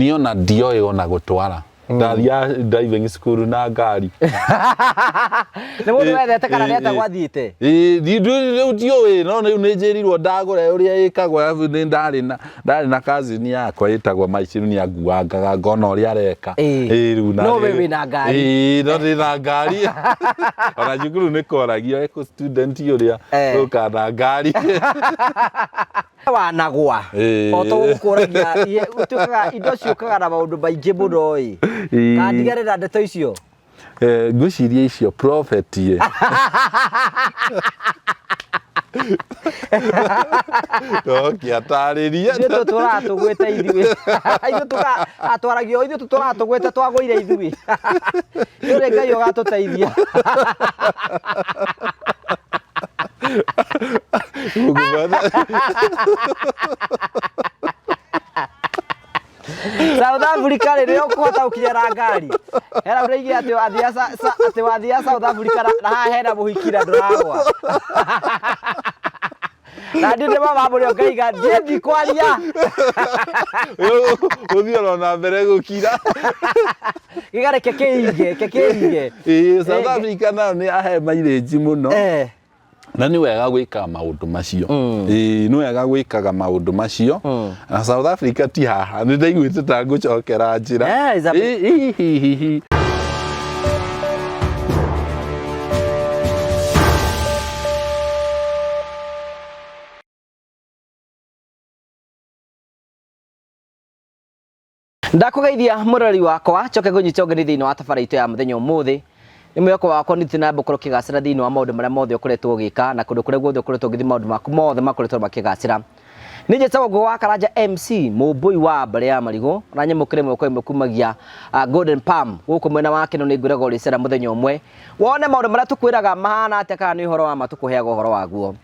Niĩ ona ndioĩ ona gũtwara. Ndathiaga driving school na ngari. Nĩ mũndũ wendete kana nĩ atĩa gwathiĩte? Ĩĩ, rĩu ndiũĩ, no rĩu nĩ njĩrirwo ndagũra ũrĩa ĩkagwo, arabu nĩ ndarĩ na ndarĩ na cousin yakwa ĩtagwo Maici, rĩu nĩ anguangaga ngona ũrĩa areka. Ĩĩ rĩu na No we wĩna ngari. Ĩĩ, no ndĩ na ngari. Ona cukuru nĩ koragio eco student ũrĩa ũkaga na ngari. Wanagwa. O ta gũkũragia ũtuĩkaga indo ciũkaga na maũndũ maingĩ mũno ĩ. Kana ndigane na ndeto icio? Ngwĩciria icio prophet ĩ. Ndokĩatarĩria. Ithuĩ tũtũraga tũgwĩte ithuĩ. Ithuĩ twaragia ithuĩ tũtũraga tũgwĩte twagũire ithuĩ. Nĩ Ngai ũgatũteithia. South Africa rĩ nĩyo ũkũhota gũkinya na ngari. Hena ũraigua atĩ wathia atĩ wathia South Africa na haha hena mũhiki na ndũragwa. Na ndiĩ nĩ mama mũrĩo ngaiga ndiĩ ndikwaria. Ũthiĩ oro na mbere gũkira. Gĩga reke kĩige, reke kĩige. Ĩĩ, South Africa nayo nĩ ahe mileage mũno. Na nĩ wega gwĩkaga maũndũ macio. Ĩĩ, nĩ wega gwĩkaga maũndũ macio. Na South Africa ti haha, nĩ ndaiguĩte ta ngũcokera njĩra. Yeah, it's a- Ĩ, hi, hi, hi. Ndakũgeithia mũrori wakwa njoke ngũnyite ũgeni thĩinĩ wa tabara itũ ya mũthenya ũmũthĩ. Nĩ mwĩhoko wakwa nĩ na ũkorwo ũkĩgacĩra thĩinĩ wa maũndũ marĩa mothe ũkoretwo ũgĩka na kũndũ kũrĩa guothe ũkoretwo ũgĩthiĩ maũndũ maku mothe makoretwo makĩgacĩra. Nĩ njĩtagwo Ngũgĩ wa Karanja MC mũmbũi wa mbarĩ ya marigũ na nyamũkĩre ĩmwe kwa ĩmwe kumagia Golden Palm gũkũ mwena wa Keno. Nĩ ngwĩraga ũrĩcera mũthenya ũmwe wone maũndũ marĩa tũkwĩraga mahana atĩa kana nĩ ũhoro wa ma tũkũheaga ũhoro waguo.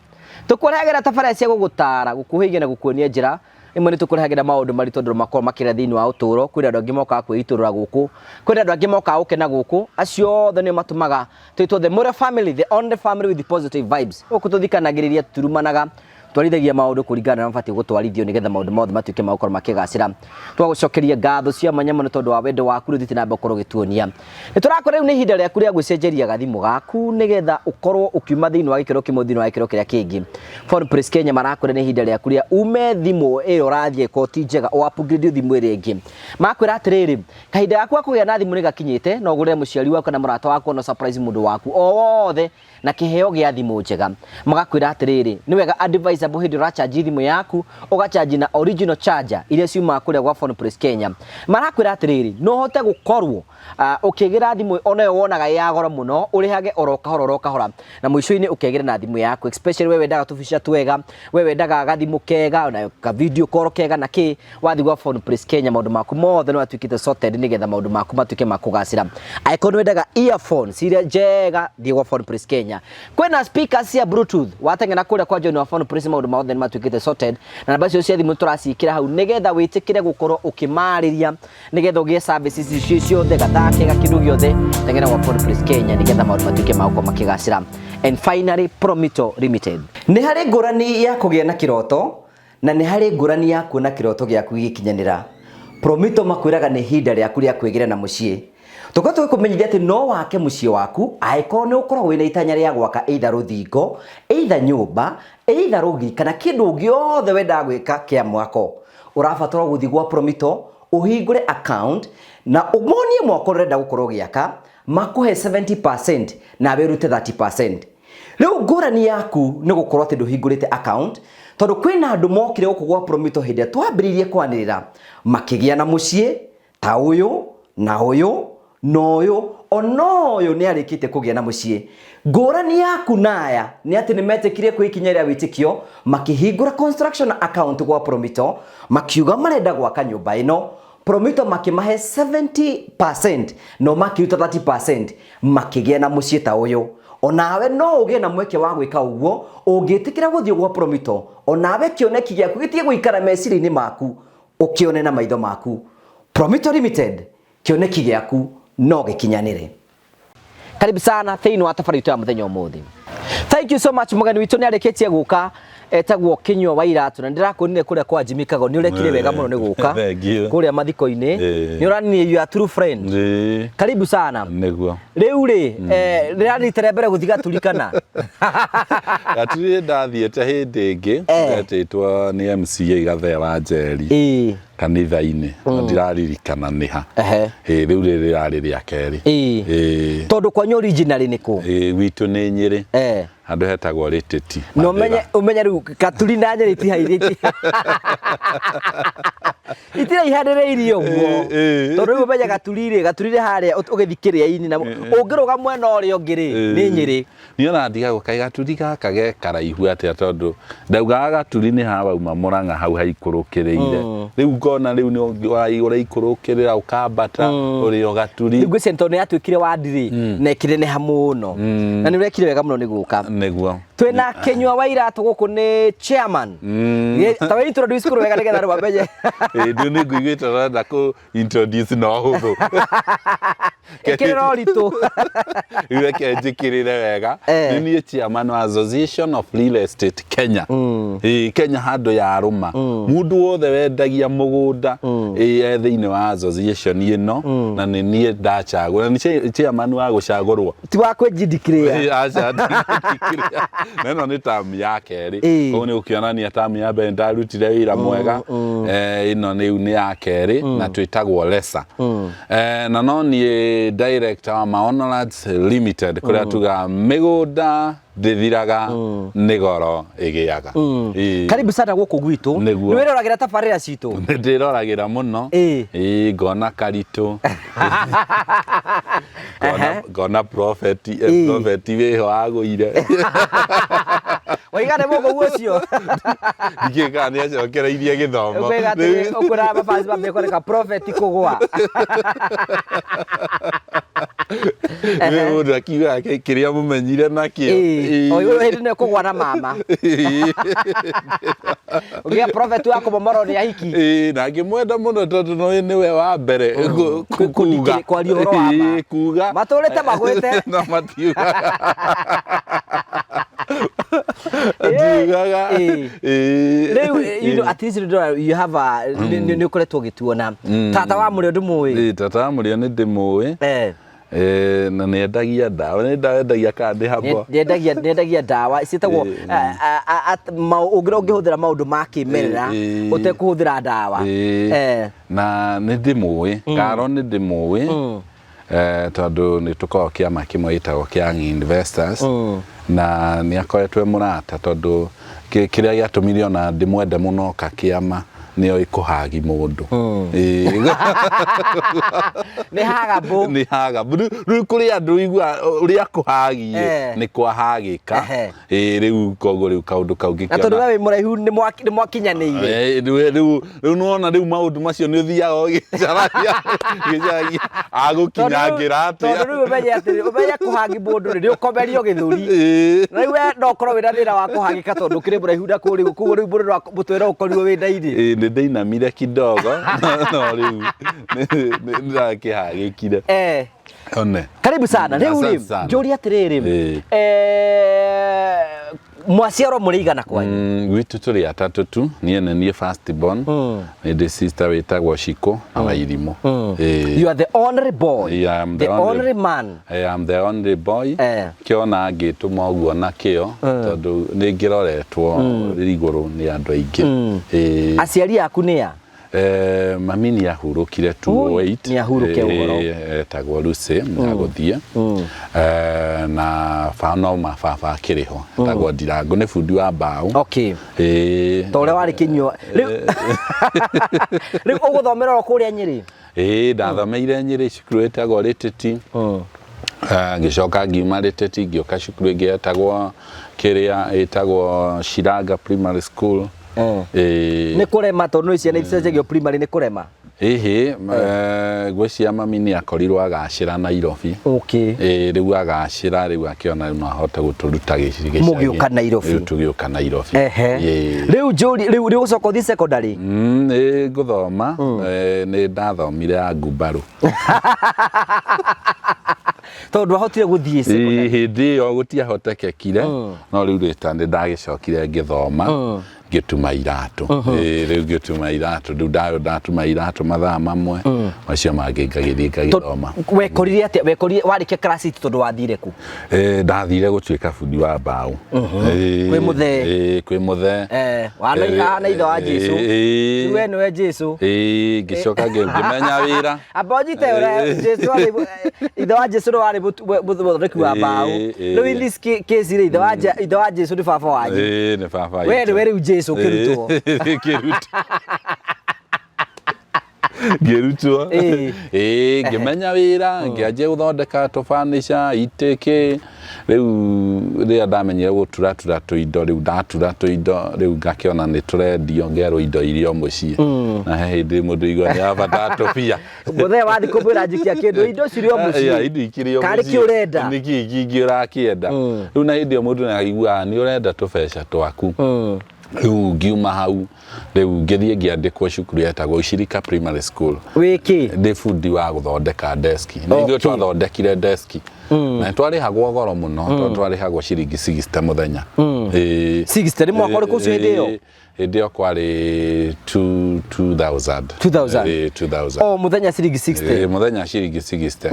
Tũkũrehagĩra tabara cia gũgũtara, gũkuhĩhia na gũkuonia njĩra. Rĩmwe nĩ tũkũrehagĩra maũndũ maritũ andũ makoragwo makĩrĩa thĩinĩ wa ũtũũro. Kwĩna andũ angĩ mokaga kwĩitũrũra gũkũ, kwĩna andũ angĩ mokaga gũkena gũkũ. Acio othe nĩo matũmaga twĩtwo the Mũrĩo family, the only family with positive vibes. Gũkũ tũthikanagĩrĩria, tũtirumanaga, twarithagia maũndũ kũringana na mabatiĩ gũtwarithio nĩgetha maũndũ mothe matuĩke ma gũkorwo makĩgacĩra. Twagũcokeria ngatho cia mwanya mũno tondũ wa wendo waku rĩu ũthiĩte na mbere gũkorwo ũgĩtuonia. Nĩ tũrakwĩra rĩu nĩ ihinda rĩaku rĩa gwĩcenjeria gathimũ gaku nĩgetha ũkorwo ũkiuma thĩinĩ wa gĩkĩro kĩmwe thĩinĩ wa gĩkĩro kĩrĩa kĩngĩ. Phone Place Kenya marakwĩra nĩ ihinda rĩaku rĩa ume thimũ ĩyo ũrathiĩ ĩkorwo ti njega ũ upgrade thimũ ĩrĩa ĩngĩ. Makwĩra atĩrĩrĩ, kahinda gaku ga kũgĩa na thimũ nĩ gakinyĩte, no ũgũrĩre mũciari waku kana mũrata waku ona surprise mũndũ waku o wothe na kĩheo gĩa thimũ njega. Magakwĩra atĩrĩrĩ, nĩ wega advisable hĩndĩ ũrachanji thimũ yaku, ũgachanji na original charger iria ciumaga kũrĩa gwa Phone Place Kenya. Marakwĩra atĩrĩrĩ, no ũhote gũkorwo ũkĩgĩra thimũ ona ĩyo wonaga ĩ ya goro mũno, ũrĩhage oro kahora oro kahora, na mũico-inĩ ũkegĩra na thimũ yaku, especially we wendaga tũbica twega, we wendaga gathimũ kega, na ka video call kega na kĩ, wathiĩ gwa Phone Place Kenya maũndũ maku mothe nĩ matuĩkĩte sorted nĩgetha maũndũ maku matuĩke ma kũgacĩra. Angĩkorwo nĩ wendaga earphones iria njega, thiĩ gwa Phone Place Kenya. Kwĩna speakers cia bluetooth, wateng'era kũrĩa kwa John wa Phone Place maũndũ mothe nĩ matuĩkĩte sorted, na namba icio cia thimũ tũraciĩkĩra hau nĩgetha wĩtĩkĩre gũkorwo ũkĩmarĩria nĩgetha ũgĩe services icio ciothe, gathaa kega, kĩndũ gĩothe, teng'era gwa Phone Place Kenya nĩgetha maũndũ matuĩke ma gũkorwo makĩgacĩra. And finally, Promito Limited. Nĩ harĩ ngũrani ya kũgĩa na kĩroto Na nĩ harĩ ngũrani ya kuona kĩroto gĩaku gĩgĩkinyanĩra. Promito makwĩraga nĩ ihinda rĩaku rĩa kwĩgĩra na mũciĩ. Tũkoretwo tũgĩkũmenyithia atĩ no wake mũciĩ waku angĩkorwo nĩ ũkoragwo wĩna itanya rĩa gwaka either rũthingo, either nyũmba, either rũgiri kana kĩndũ gĩothe wendaga gwĩka kĩa mwako. Ũrabatara gũthiĩ gwa Promito ũhingũre account na ũmonie mwako ũrĩa ũrenda gũkorwo ũgĩaka, makũhe 70% nawe ũrute 30%. Rĩu ngũrani yaku nĩ gũkorwo atĩ ndũhingũrĩte account tondũ kwĩna andũ mokire gũkũ gwa Promito hĩndĩ ĩrĩa twambĩrĩirie kwanĩrĩra makĩgĩa na mũciĩ ta ũyũ na ũyũ na ũyũ ona ũyũ nĩ arĩkĩtie kũgĩa na mũciĩ. Ngũrani yaku na aya nĩ atĩ nĩ metĩkire kwĩ ikinya rĩa wĩtĩkio makĩhingũra construction account gwa Promito makiuga marenda gwaka nyũmba ĩno. Promito makĩmahe 70% no makĩruta 30% makĩgĩa na mũciĩ ta ũyũ. Onawe no ũgĩe na mweke wa gwĩka ũguo ũngĩtĩkĩra gũthiĩ gwa Promito, onawe kĩoneki gĩaku gĩtige gũikara meciria-inĩ maku, ũkĩone na maitho maku. Promito Limited, kĩoneki gĩaku no gĩkinyanĩre. Karibu sana thĩinĩ wa thabarĩ itũ ya mũthenya ũmũthĩ. Thank you so much, mũgeni witũ nĩ arĩkĩtie gũka. Etagwo Kinyua wa Iratũ na ndĩrakuonire kũrĩa kwa Jimmy Kago, nĩ ũrekire wega mũno nĩ gũka Thank you. kũrĩa mathiko-inĩ. Ĩĩ. Nĩ ũranirie your true friend. Ĩĩ, Karibu sana. Nĩguo. Rĩu rĩ, rĩrarita rĩa mbere gũthiĩ Gaturi kana? Gaturi ndathiĩte hĩndĩ ĩngĩ. Ndetĩtwo nĩ MCA Gathea wa Njeri kanitha-inĩ, na ndiraririkana nĩ ha. Ĩĩ, rĩu rĩrĩ rĩrarĩ rĩa kerĩ. Ĩĩ. Tondũ kwanyu originally nĩ kũ? Ĩĩ, gwitũ nĩ Nyĩrĩ. Handũ hetagwo Rĩtĩti. Na ũmenye ũmenye rĩu Gaturi na Nyĩrĩ itihairĩtie, itiraihanĩrĩirie ũguo. Ĩĩ. Tondũ rĩu ũmenye Gaturi rĩ, Gaturi rĩ harĩa ũgĩthiĩ kĩrĩa-inĩ na ũngĩrũga mwena ũrĩa ũngĩ rĩ, nĩ Nyĩrĩ. Niĩ ona ndigagwo kaĩ Gaturi gaka ge karaihu atĩa, tondũ ndaugaga Gaturi nĩ ha wauma Mũrang'a hau haikũrũkĩrĩire. Rĩu ngona rĩu nĩ ũraikũrũkĩrĩra ũkambata ũrĩ o Gaturi. Rĩu ngwĩciria tondũ nĩ yatuĩkire wandi rĩ, na ĩkĩneneha mũno, na nĩ ũrekire wega mũno nĩ gũka. Nĩguo. Twĩna Kinyua wa Iratũ gũkũ, nĩ chairman. Ta we introduce kũrũ wega nĩgetha andũ mamenye. Ĩĩ, rĩu nĩ ngũiguĩte ũrenda kũ introduce na ũhũthũ. Ĩkĩrĩra ũritũ. Rĩu reke njĩkĩrĩre wega. Nĩ niĩ chairman wa Association of Real Estate Kenya. Ĩĩ, Kenya handũ ya rũma mũndũ wothe wendagia mũgũnda, ĩĩ, e thĩinĩ wa association ĩno, na nĩ niĩ ndacagũra nĩ chairman wa gũcagũrwo. Ti wa kwĩnjindikĩrĩa. Ĩĩ, aca, ndingĩkĩrĩa. Na ĩno nĩ tamu ya kerĩ. Koguo nĩ gũkĩonania tamu ya mbere ndarutire wĩra mwega. Ĩno rĩu nĩ ya kerĩ na twĩtagwo Lesa. Na no niĩ director wa Maono Lands Limited, kũrĩa tugaga mĩgũnda ndĩthiraga, nĩ goro ĩgĩaga. Ĩĩ. Karibu sana gũkũ gwitũ. Nĩguo. Nĩ wĩroragĩra tabarĩra citũ? Nĩ ndĩroragĩra mũno. Ĩĩ, ngona karitũ, ngona prophet, prophet wĩho agũire. Waiga nĩ mũkũgu ũcio. Ndikĩĩ kana nĩ acokereirie gĩthomo. Ũkwĩga atĩrĩ, ũkwĩra mabaci mambie kũreka prophet kũgũa. Nĩ mũndũ akiuga kĩrĩa mũmenyire nakĩo. Ĩĩ. O hĩndĩ nĩ kũgũa na mama. Ũgĩa prophet wa kũmomorwo nĩ ahiki. Ĩĩ, na ngĩmwenda mũno tondũ no nĩwe wa mbere kuga. Kwaria ũhoro wa ma. Ĩĩ, kuga. Matũrĩte magwĩte. No matiugaga. Matiugaga. Ĩĩ. Rĩu at least ndĩrona you have a nĩ ũkoretwo ũgĩtuona. Tata wa mũrĩo ndũmũĩ? Ĩĩ, tata wa mũrĩo nĩ ndĩmũĩ. Na nĩ endagia ndawa, nĩ ndawa endagia kana nĩ habo? Nĩendagia ndawa ciĩtagwo ũngĩra ũngĩhũthĩra maũndũ ma kĩmerera ũtekũhũthĩra ndawa. Na nĩ ndĩmũĩ Karo, nĩ ndĩmũĩ tondũ nĩ tũkoragwo kĩama kĩmwe gĩtagwo kĩa Young Investors, na nĩ akoretwo e mũrata, tondũ kĩrĩa gĩatũmire ona ndĩmwende mũno oka kĩama nĩ oĩ kũhagi mũndũ. Ĩĩ. Nĩ hagambũ. Nĩ haga rĩu kũrĩ andũ igua ũrĩa kũhagie nĩ kwahagĩka. Ĩĩ, rĩu koguo rĩu kaũndũ kau Na tondũ ngĩkĩona we wĩ mũraihu, nĩ mwakinyanĩire. Rĩu nĩwona rĩu maũndũ macio nĩ ũthiaga ũgĩcaragia agũkinyangĩra Tondũ atĩa. rĩu ũmenye atĩrĩ, ũmenye kũhangi mũndũ rĩ, nĩ ũkomerio gĩthũri. Na rĩu we no ũkorwo wĩna thĩna wa kũhangĩka tondũ ũkĩrĩ mũraihu na kũrĩ koguo rĩu mũndũ no mũtwe no ũkorirwo wĩ nda-inĩ. Ĩĩ, nĩ ndainamire kidogo, no rĩu nĩ ndakĩhagĩkire. One. Karibu sana. Rĩu Asante rĩ, sana. njũrie atĩrĩrĩ, mwaciarwo mũrĩ igana kwanyu? Gwitũ tũrĩ atatũ tu, niĩ nĩ niĩ first born, nĩ ndĩ sister wĩtagwo Shiko na Wairimũ. Ĩĩ. You are the only boy. Yeah, I am the the only- only man. I am the only boy. Kĩona ngĩtũma ũguo nakĩo tondũ nĩ ngĩroretwo igũrũ nĩ andũ aingĩ. Ĩĩ. Aciari aku nĩ a? Mami nĩ ahurũkire Ui, 208. nĩ ahurũke ũhoro. Etagwo Lucy agũthiĩ. Na no mababa akĩrĩ ho, etagwo Ndirango, nĩ bundi wa mbaũ. Ĩĩ. Ta ũrĩa warĩ Kĩnyua. Rĩu ũgũthomera o kũrĩa Nyĩrĩ? Ĩĩ, ndathomeire Nyĩrĩ cukuru ĩtagwo Rĩtĩti. Ngĩcoka ngiuma Rĩtĩti ngĩũka cukuru ĩngĩ yetagwo kĩrĩa ĩtagwo Shiranga Primary School. Ĩĩ. Nĩ kũrema, tondũ nĩ ciana icenjagio primary nĩ kũrema. Ĩhĩ, ngwĩciria mami nĩ akorirwo agacĩra Nairobi. Ĩĩ, rĩu agacĩra, rĩu akĩona rĩu no ahote gũtũruta gĩcagi. Mũgĩũka Nairobi. Rĩu tũgĩũka Nairobi. Ĩĩ. Rĩu njũri, rĩu ũcoka ũthiĩ secondary? Nĩ ngũthoma, nĩ ndathomire ya ngumbarũ. Tondũ ndwahotire gũthiĩ secondary. Ĩĩ, hĩndĩ ĩyo gũtiahotekekire, no rĩu rĩta nĩ ndagĩcokire ngĩthoma, ngĩtuma iratũ. Ĩĩ, rĩu ngĩtuma iratũ, rĩu ndatuma iratũ mathaa mamwe, macio mangĩ ngagĩthiĩ ngagĩthoma. Wekorire atĩa? Wekorire warĩkia class 8 tondũ wathire kũ? Ĩĩ, ndathire gũtuĩka bundi wa mbaũ. Ĩĩ, Kwĩ mũthee. Ĩĩ, kwĩ mũthee. Eh, wana ithe wa Jesu. Ĩĩ. We nĩwe Jesu. Ĩĩ, ngĩcoka ngĩmenya wĩra. Amba ũnyite ũrĩa Jesu arĩ, ithe wa Jesu nĩ warĩ mũthondeki wa mbaũ. Rĩu in this case rĩ, ithe wa Jesu nĩ baba wanyu. Ĩĩ, nĩ baba We witũ. nĩwe rĩu Jesu ũkĩrutwo. Ĩĩ, ngĩrutwo. Ngĩrutwo. Ĩĩ, ngĩmenya wĩra, ngĩanjia gũthondeka tũbanica, itĩ, kĩ. Rĩu rĩrĩa ndamenyire gũturatura tũindo, rĩu ndatura tũindo, rĩu ngakĩona nĩ tũrendio, ngerwo indo iria o mũciĩ. Na he hĩndĩ mũndũ aigua nĩ abatara tũbia. Mũthee wathiĩ kũmwĩra njikia kĩndũ, indo cirĩ o mũciĩ. Indo ikĩrĩ o Karĩ mũciĩ. kĩ ũrenda? Nĩ kĩ kĩngĩ ũrakĩenda? Rĩu na hĩndĩ ĩyo mũndũ nĩ aiguaga nĩ ũrenda tũbeca twaku. Rĩu ngiuma hau, rĩu ngĩthiĩ ngĩandĩkwo cukuru yetagwo Ushirika Primary School. Wĩ kĩ? Ndĩ bundi wa gũthondeka deski. Nĩ ithuĩ twathondekire deski. Na twarĩhagwo goro mũno, tondũ twarĩhagwo ciringi 60 mũthenya. Ĩĩ. 60 nĩ mwaka ũrĩkũ ũcio hĩndĩ ĩyo? Ĩĩ, hĩndĩ ĩyo kwarĩ 2000. 2000? Ĩĩ, 2000. O mũthenya ciringi 60. Ĩĩ, mũthenya ciringi 60.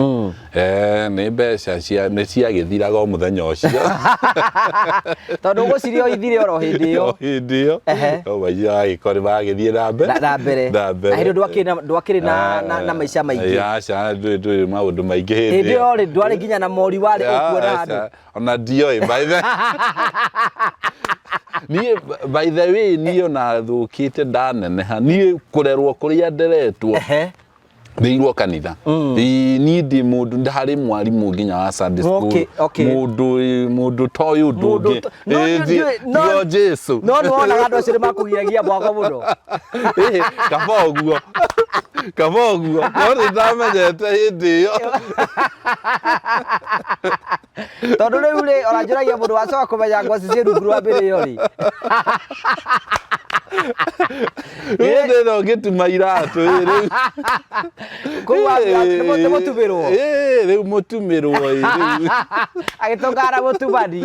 Nĩ mbeca cia nĩ ciagĩthiraga o mũthenya ũcio. Tondũ ũgũciria o ithire oro hĩndĩ ĩyo. O hĩndĩ ĩyo. O maica magĩkorwo nĩ magĩthiĩ na mbere. Na mbere. Na mbere. Na hĩndĩ ndwakĩrĩ na maica maingĩ. Aca, ndũrĩ maũndũ maingĩ hĩndĩ Hĩndĩ ĩyo rĩ, ndwarĩ nginya na mori warĩ ũkuona handũ. Ona ndioĩ by the niĩ, by the way, niĩ ona thũkĩte ndaneneha, niĩ kũrerwo kũrĩa nderetwo, thĩirwo kanitha. Ĩĩ, niĩ ndĩ mũndũ ndarĩ mwarimũ nginya wa Sunday school. Mũndũ toĩ ũndũ Mũndũ ũngĩ. No, Ĩĩ, no tio Jesu. No nĩ wonaga andũ acio nĩ makũgiragia mwako mũno. Ĩĩ, kaba ũguo, kaba ũguo, no nĩ ndamenyete hĩndĩ ĩyo. Tondũ rĩu rĩ, ona njũragia mũndũ wacoka kũmenya ngwaci ciĩ rungu rwa mĩrĩo rĩ. Rĩu ndĩna ũngĩtuma iratũ ĩ, rĩu. Kũu nĩ mũtumĩrwo. Ĩĩ, rĩu mũtumĩrwo ĩ, rĩu. Agĩtũngana na mũtumani.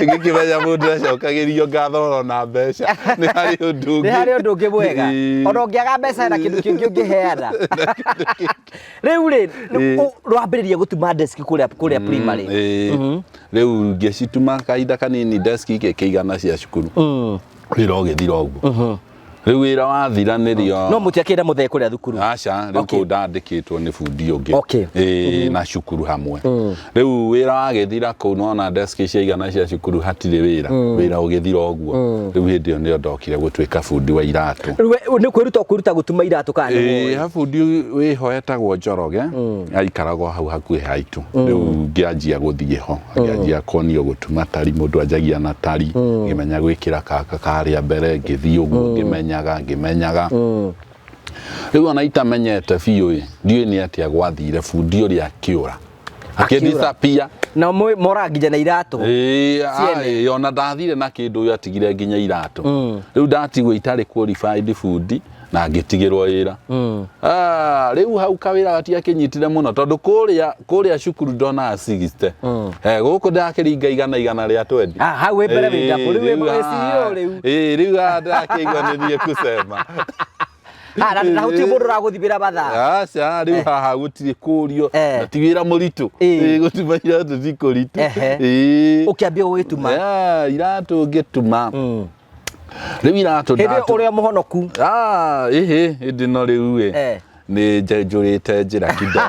Ngĩkĩmenya mũndũ acokagĩrio ngatho oro na mbeca, nĩ harĩ ũndũ ũngĩ. Nĩ harĩ ũndũ ũngĩ mwega. Ĩĩ. Ona ũngĩaga mbeca hena kĩndũ kĩngĩ ũngĩheana. Rĩu rĩ, rwambĩrĩria gũtuma desk kũrĩa primary. Ĩĩ. Rĩu ngĩcituma kahinda kanini, desk igĩkĩigana cia cukuru. Wĩra ũgĩthira ũguo. Rĩu wĩra wathira nĩrĩo No mũtiakĩrĩ na mũthee kũrĩa thukuru? Aca, rĩu kũu ndandĩkĩtwo nĩ bundi ũngĩ. Ĩĩ, na cukuru hamwe. Rĩu wĩra wagĩthira kũu, nona desk ciaigana cia cukuru, hatirĩ wĩra. Wĩra ũgĩthira ũguo. Rĩu hĩndĩ ĩyo nĩyo ndokire gũtuĩka bundi wa iratũ. Rĩu we nĩ kwĩruta ũkwĩruta gũtuma iratũ kana nĩ Ĩĩ, woĩ? ha bundi wĩho etagwo Njoroge, aikaragwo hau hakuhĩ haitũ. Rĩu ngĩanjia gũthiĩ ho, ngĩanjia kuonio gũtuma tari, mũndũ anjagia na tari, ngĩmenya gwĩkĩra kaka karĩa mbere, ngĩthiĩ ũguo ngĩmenyaga, ngĩmenyaga. Rĩu ona itamenyete biũ ĩ, ndiũĩ nĩ atĩa gwathire, bundi ũrĩa akĩũra. Akĩdisappear. Na mora nginya na iratũ. Ĩĩ, Ciene. ĩĩ, ona ndathire na kĩndũ, ũyũ atigire nginya iratũ. Rĩu ndatigwo itarĩ qualified bundi na ngĩtigĩrwo wĩra. Ah, rĩu hau kawĩra gatiakĩnyitire mũno, tondũ kũrĩa cukuru ndonaga 60. Gũkũ ndakĩringa igana rĩa 20. Ah, hau wĩ mbere wĩ double, rĩu wĩ CEO rĩu. Ĩĩ, rĩu haha ndakĩigua nĩ niĩ kusema. Ah, na gũtirĩ mũndũ ũragũthimĩra mathaa. Aca, rĩu haha gũtirĩ kũrio, na ti wĩra mũritũ. Ĩĩ. Ĩĩ, gũtuma iratũ ti kũritũ. Ĩĩ. Ũkĩambia gũgĩtuma. Yeah, iratũ ngĩtuma. Rĩu iratũ Hĩndĩ ĩyo ndatuma. ũrĩa mũhonoku. Ah, ĩhĩ, hĩndĩ no rĩu ĩ. Nĩ njũrĩte njĩra kidogo.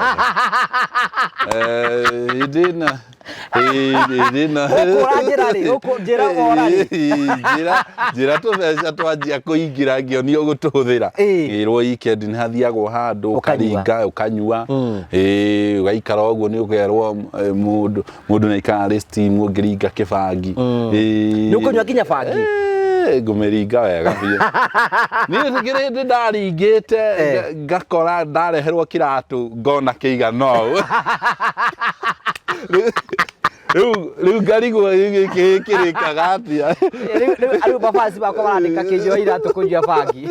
Hĩndĩ ĩno, hĩndĩ ĩno. Ũkũra njĩra rĩ, njĩra wora rĩ. Njĩra tũbeca twanjia kũingĩra, ngĩonio gũtũhũthĩra. Ngĩrwo weekend nĩ hathiagwo handũ, Ũkanyua. ũkaringa, ũkanyua. Ĩĩ, ũgaikara ũguo nĩ ũkerwo, mũndũ nĩ aikaraga arĩ steam ũngĩringa kĩbangi. Ĩĩ. Nĩ ũkũnyua nginya bangi? Ĩĩ, ngũmĩringa wega biũ. Niĩ kĩrĩ hĩndĩ ndaringĩte, ngakora ndareherwo kĩratũ ngona kĩigana ũũ. Rĩu ngarigwo gĩkĩ kĩrĩkaga atĩa. Rĩu mabaci makwa marandĩka kĩnyua iratũ kũnyua bangi.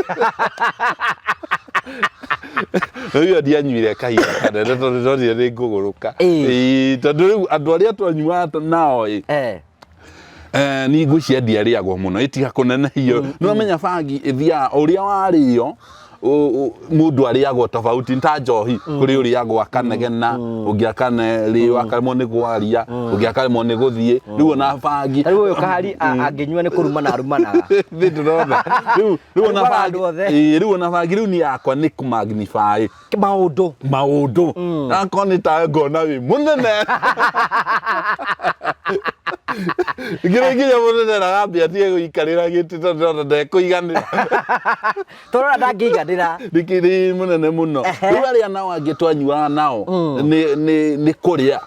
Rĩu ĩyo ndianyuire kahinda kanene tondũ ndonire nĩ ngũgũrũka. Ĩĩ, tondũ rĩu andũ arĩa twanyuaga nao ĩ, ni ngwĩciria ndiarĩagwo mũno ĩtiga kũnenehio. Nĩ wamenya bangi ĩthiaga ũrĩa warĩo, mũndũ arĩagwo tofauti, nĩ ta njohi, kũrĩ ũrĩagwo akanegena, ũngĩ akanarĩo akaremwo nĩ kwaria, ũngĩ akaremwo nĩ gũthiĩ. Rĩu ona bangi Ta rĩu ũyũ kahari angĩnyua nĩ kũrumana arumanaga. Nĩ ndĩrona rĩu ona Arumaga bangi andũ othe. Ĩĩ, rĩu ona bangi rĩu niĩ yakwa nĩ kũ magnify maũndũ. Maũndũ, akorwo nĩ ta ngona wĩ mũnene nginya nginya mũnene aragambia atige gũikarĩra gĩtĩ tondũ ndĩrona ndekũiganĩra. Tũrona ndangĩiganĩra. Nĩkĩrĩ mũnene mũno. Rĩu arĩa nao angĩ twanyuaga nao nĩ kũrĩa,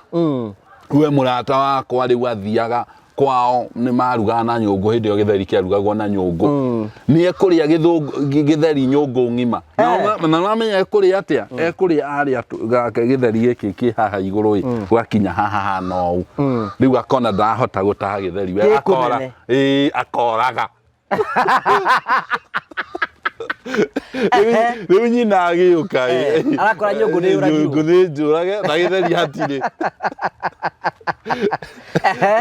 we mũrata wakwa rĩu athiaga kwao nĩ marugaga na nyũngũ, hĩndĩ ĩyo gĩtheri kĩarugagwo na nyũngũ, nĩ ekũrĩa gĩtheri nyũngũ ng'ima. Na wamenya ekũrĩa atĩa? Ekũrĩa arĩa gake gĩtheri gĩkĩ kĩ haha igũrũ ĩ, gwakinya haha hana ũũ, rĩu akona ndahota gũtaha gĩtheri we Gĩ akora kũnene. Ĩĩ, akoraga. Rĩu nyina agĩũka ĩ, Arakora nyũngũ nĩ yũragirwo. Nyũngũ nĩ njũrage na gĩtheri hatirĩ.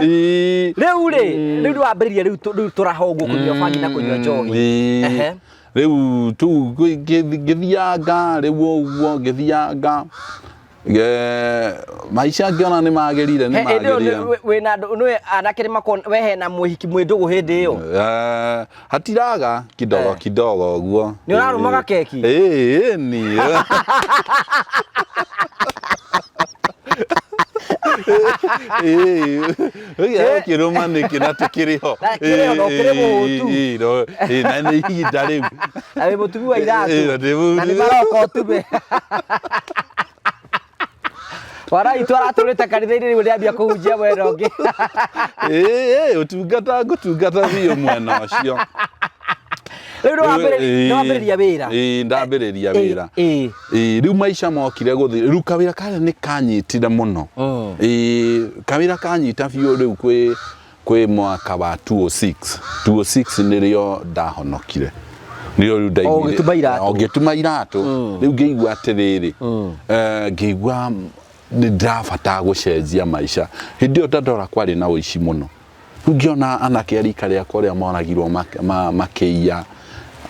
Ĩĩ. Rĩu rĩ, rĩu nĩ wambĩrĩria rĩu rĩu tũraha ũguo kũnyua bangi na kũnyua njohi. Rĩu tu ngĩthianga rĩu ũguo ngĩthianga, maica ngĩona nĩ magĩrire, nĩ Hĩndĩ ĩyo magĩrire. Wĩna andũ nĩwe anake nĩ makona we hena mũhiki mwĩ ndũgũ hĩndĩ ĩyo? Hatiraga kidogo kidogo ũguo. Nĩ ũrarũmaga keki? Ĩĩ, ni ĩĩ ũkĩrũma nĩkĩ na tũkĩrĩ ho? Na kĩrĩ ho, na ũkĩrĩ mũhũtu. Ĩĩ, ĩĩ, na nĩ ihinda rĩu. Na wĩ mũtumi wa Ĩĩ, na iratũ ndĩ mũtumi. Na nĩ maroka ũtume warai twaratũrĩte kanitha-inĩ, rĩu nĩambia kũhunjia mwena ũngĩ. Ĩĩ, ũtungata ngũtungata biũ mwena ũcio. Rĩu nĩ wambĩrĩria wĩra? Ĩĩ, ndambĩrĩria wĩra. Ĩĩ, rĩu maica mokire gũthiĩ, rĩu kawĩra karĩa nĩ kanyitire mũno. Ĩĩ, kawĩra kanyita biũ rĩu kwĩ mwaka wa 206, 206 nĩrĩo ndahonokire, nĩrĩo rĩu ndaiguire. O ũgĩtuma iratũ. O ngĩtuma iratũ. Rĩu ngĩigua atĩrĩrĩ, ngĩigua nĩ ndĩrabatara gũcenjia maica. Hĩndĩ ĩyo Dandora kwarĩ na ũici mũno. Rĩu ngĩona anake a rika rĩakwa ũrĩa moragirwo makĩiya,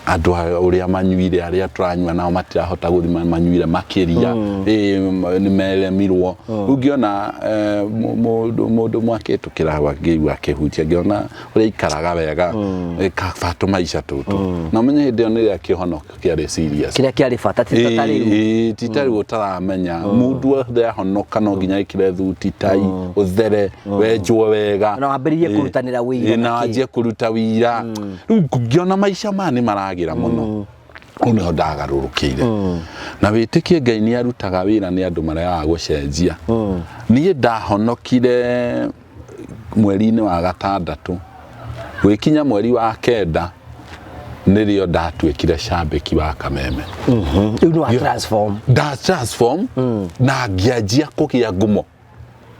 andũ ũrĩa manyuire, arĩa tũranyua nao matirahota gũthiĩ manyuire makĩria, ĩĩ, nĩ meremirwo. Rĩu ngĩona mũndũ mwakĩtũkĩra hau, ngĩigua akĩhutia, ngĩona ũrĩa aikaraga wega, kaba tũmaica tũtũ. Na ũmenye hĩndĩ ĩyo nĩrĩa kĩhonoko kĩarĩ serious. Kĩrĩa kĩarĩ bata ti ta rĩu. Ĩĩ, ti ta rĩu ũtaramenya mũndũ wothe ahonoka no nginya ĩkĩre thuti tai ũthere wenjwo wega. Na wambĩrĩrie kũrutanĩra wĩira na na kĩ. Wanjie kũruta wĩira. Rĩu ngĩona maica maya nĩ maragĩra mũno, hau nĩho ndagarũrũkĩire na wĩtĩkie Ngai nĩ arutaga wĩra, nĩ andũ maregaga gũcenjia. Niĩ ndahonokire mweri-inĩ wa gatandatũ, gwĩkinya mweri wa kenda nĩrĩo ndatuĩkire cambĩki wa Kameme. Rĩu nĩ wa transform. Nda transform na ngĩanjia kũgĩa ngumo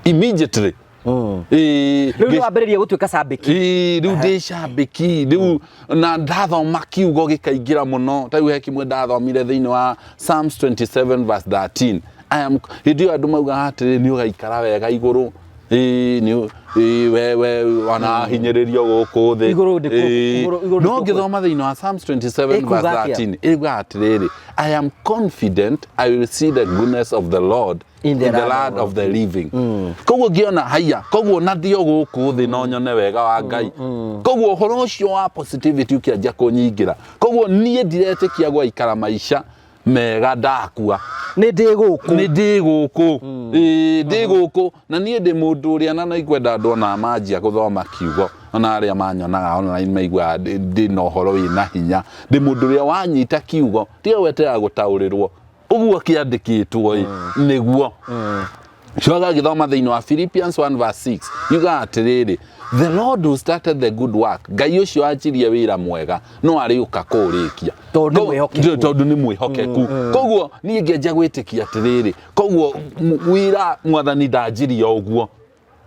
immediately. Ĩĩ, Rĩu nĩ wambĩrĩria gũtuĩka cambĩki. Ĩĩ, rĩu ndĩ cambĩki rĩu na ndathoma kiugo gĩkaingĩra mũno. Ta rĩu he kĩmwe ndathomire thĩinĩ wa Psalms 27 verse 13. I am hĩndĩ ĩyo andũ maugaga atĩrĩ, nĩ ũgaikara wega igũrũ. Ĩĩ, nĩ ĩĩ, we ona hinyĩrĩrio gũkũ thĩ. Igũrũ nĩ Ĩĩ. igũrũ nĩ No ngĩthoma thĩinĩ wa Psalms 27 Ĩkuga verse atĩa? 13, ĩugaga atĩrĩrĩ, "I am confident I will see the goodness of the Lord in the land land of the living." Koguo ngĩona haiya, koguo na ndio gũkũ thĩ no nyone wega wa Ngai. Koguo ũhoro ũcio wa positivity ũkĩanjia kũnyingĩra. Koguo niĩ ndiretĩkia gwaikara maica mega ndakua. Nĩ ndĩ gũkũ. Nĩ ndĩ gũkũ. Ĩĩ, ndĩ gũkũ na niĩ ndĩ mũndũ ũrĩa na nĩngwenda andũ ona manjia gũthoma kiugo, ona arĩa manyonaga online maiguaga ndĩ na ũhoro wĩna hinya. Ndĩ mũndũ ũrĩa wanyita kiugo tiga gweterera gũtaũrĩrwo ũguo kĩandĩkĩtwo ĩ nĩguo. Coka gĩthoma thĩinĩ wa Philippians 1 verse 6, yugaga atĩrĩrĩ, "The Lord who started the good work," Ngai ũcio wanjirie wĩra mwega no arĩũka kũũrĩkia. Tondũ nĩ mwĩhokeku. Tondũ nĩ mwĩhokeku. Koguo niĩ ngĩanjia gwĩtĩkia atĩrĩrĩ, koguo wĩra Mwathani ndanjirie o ũguo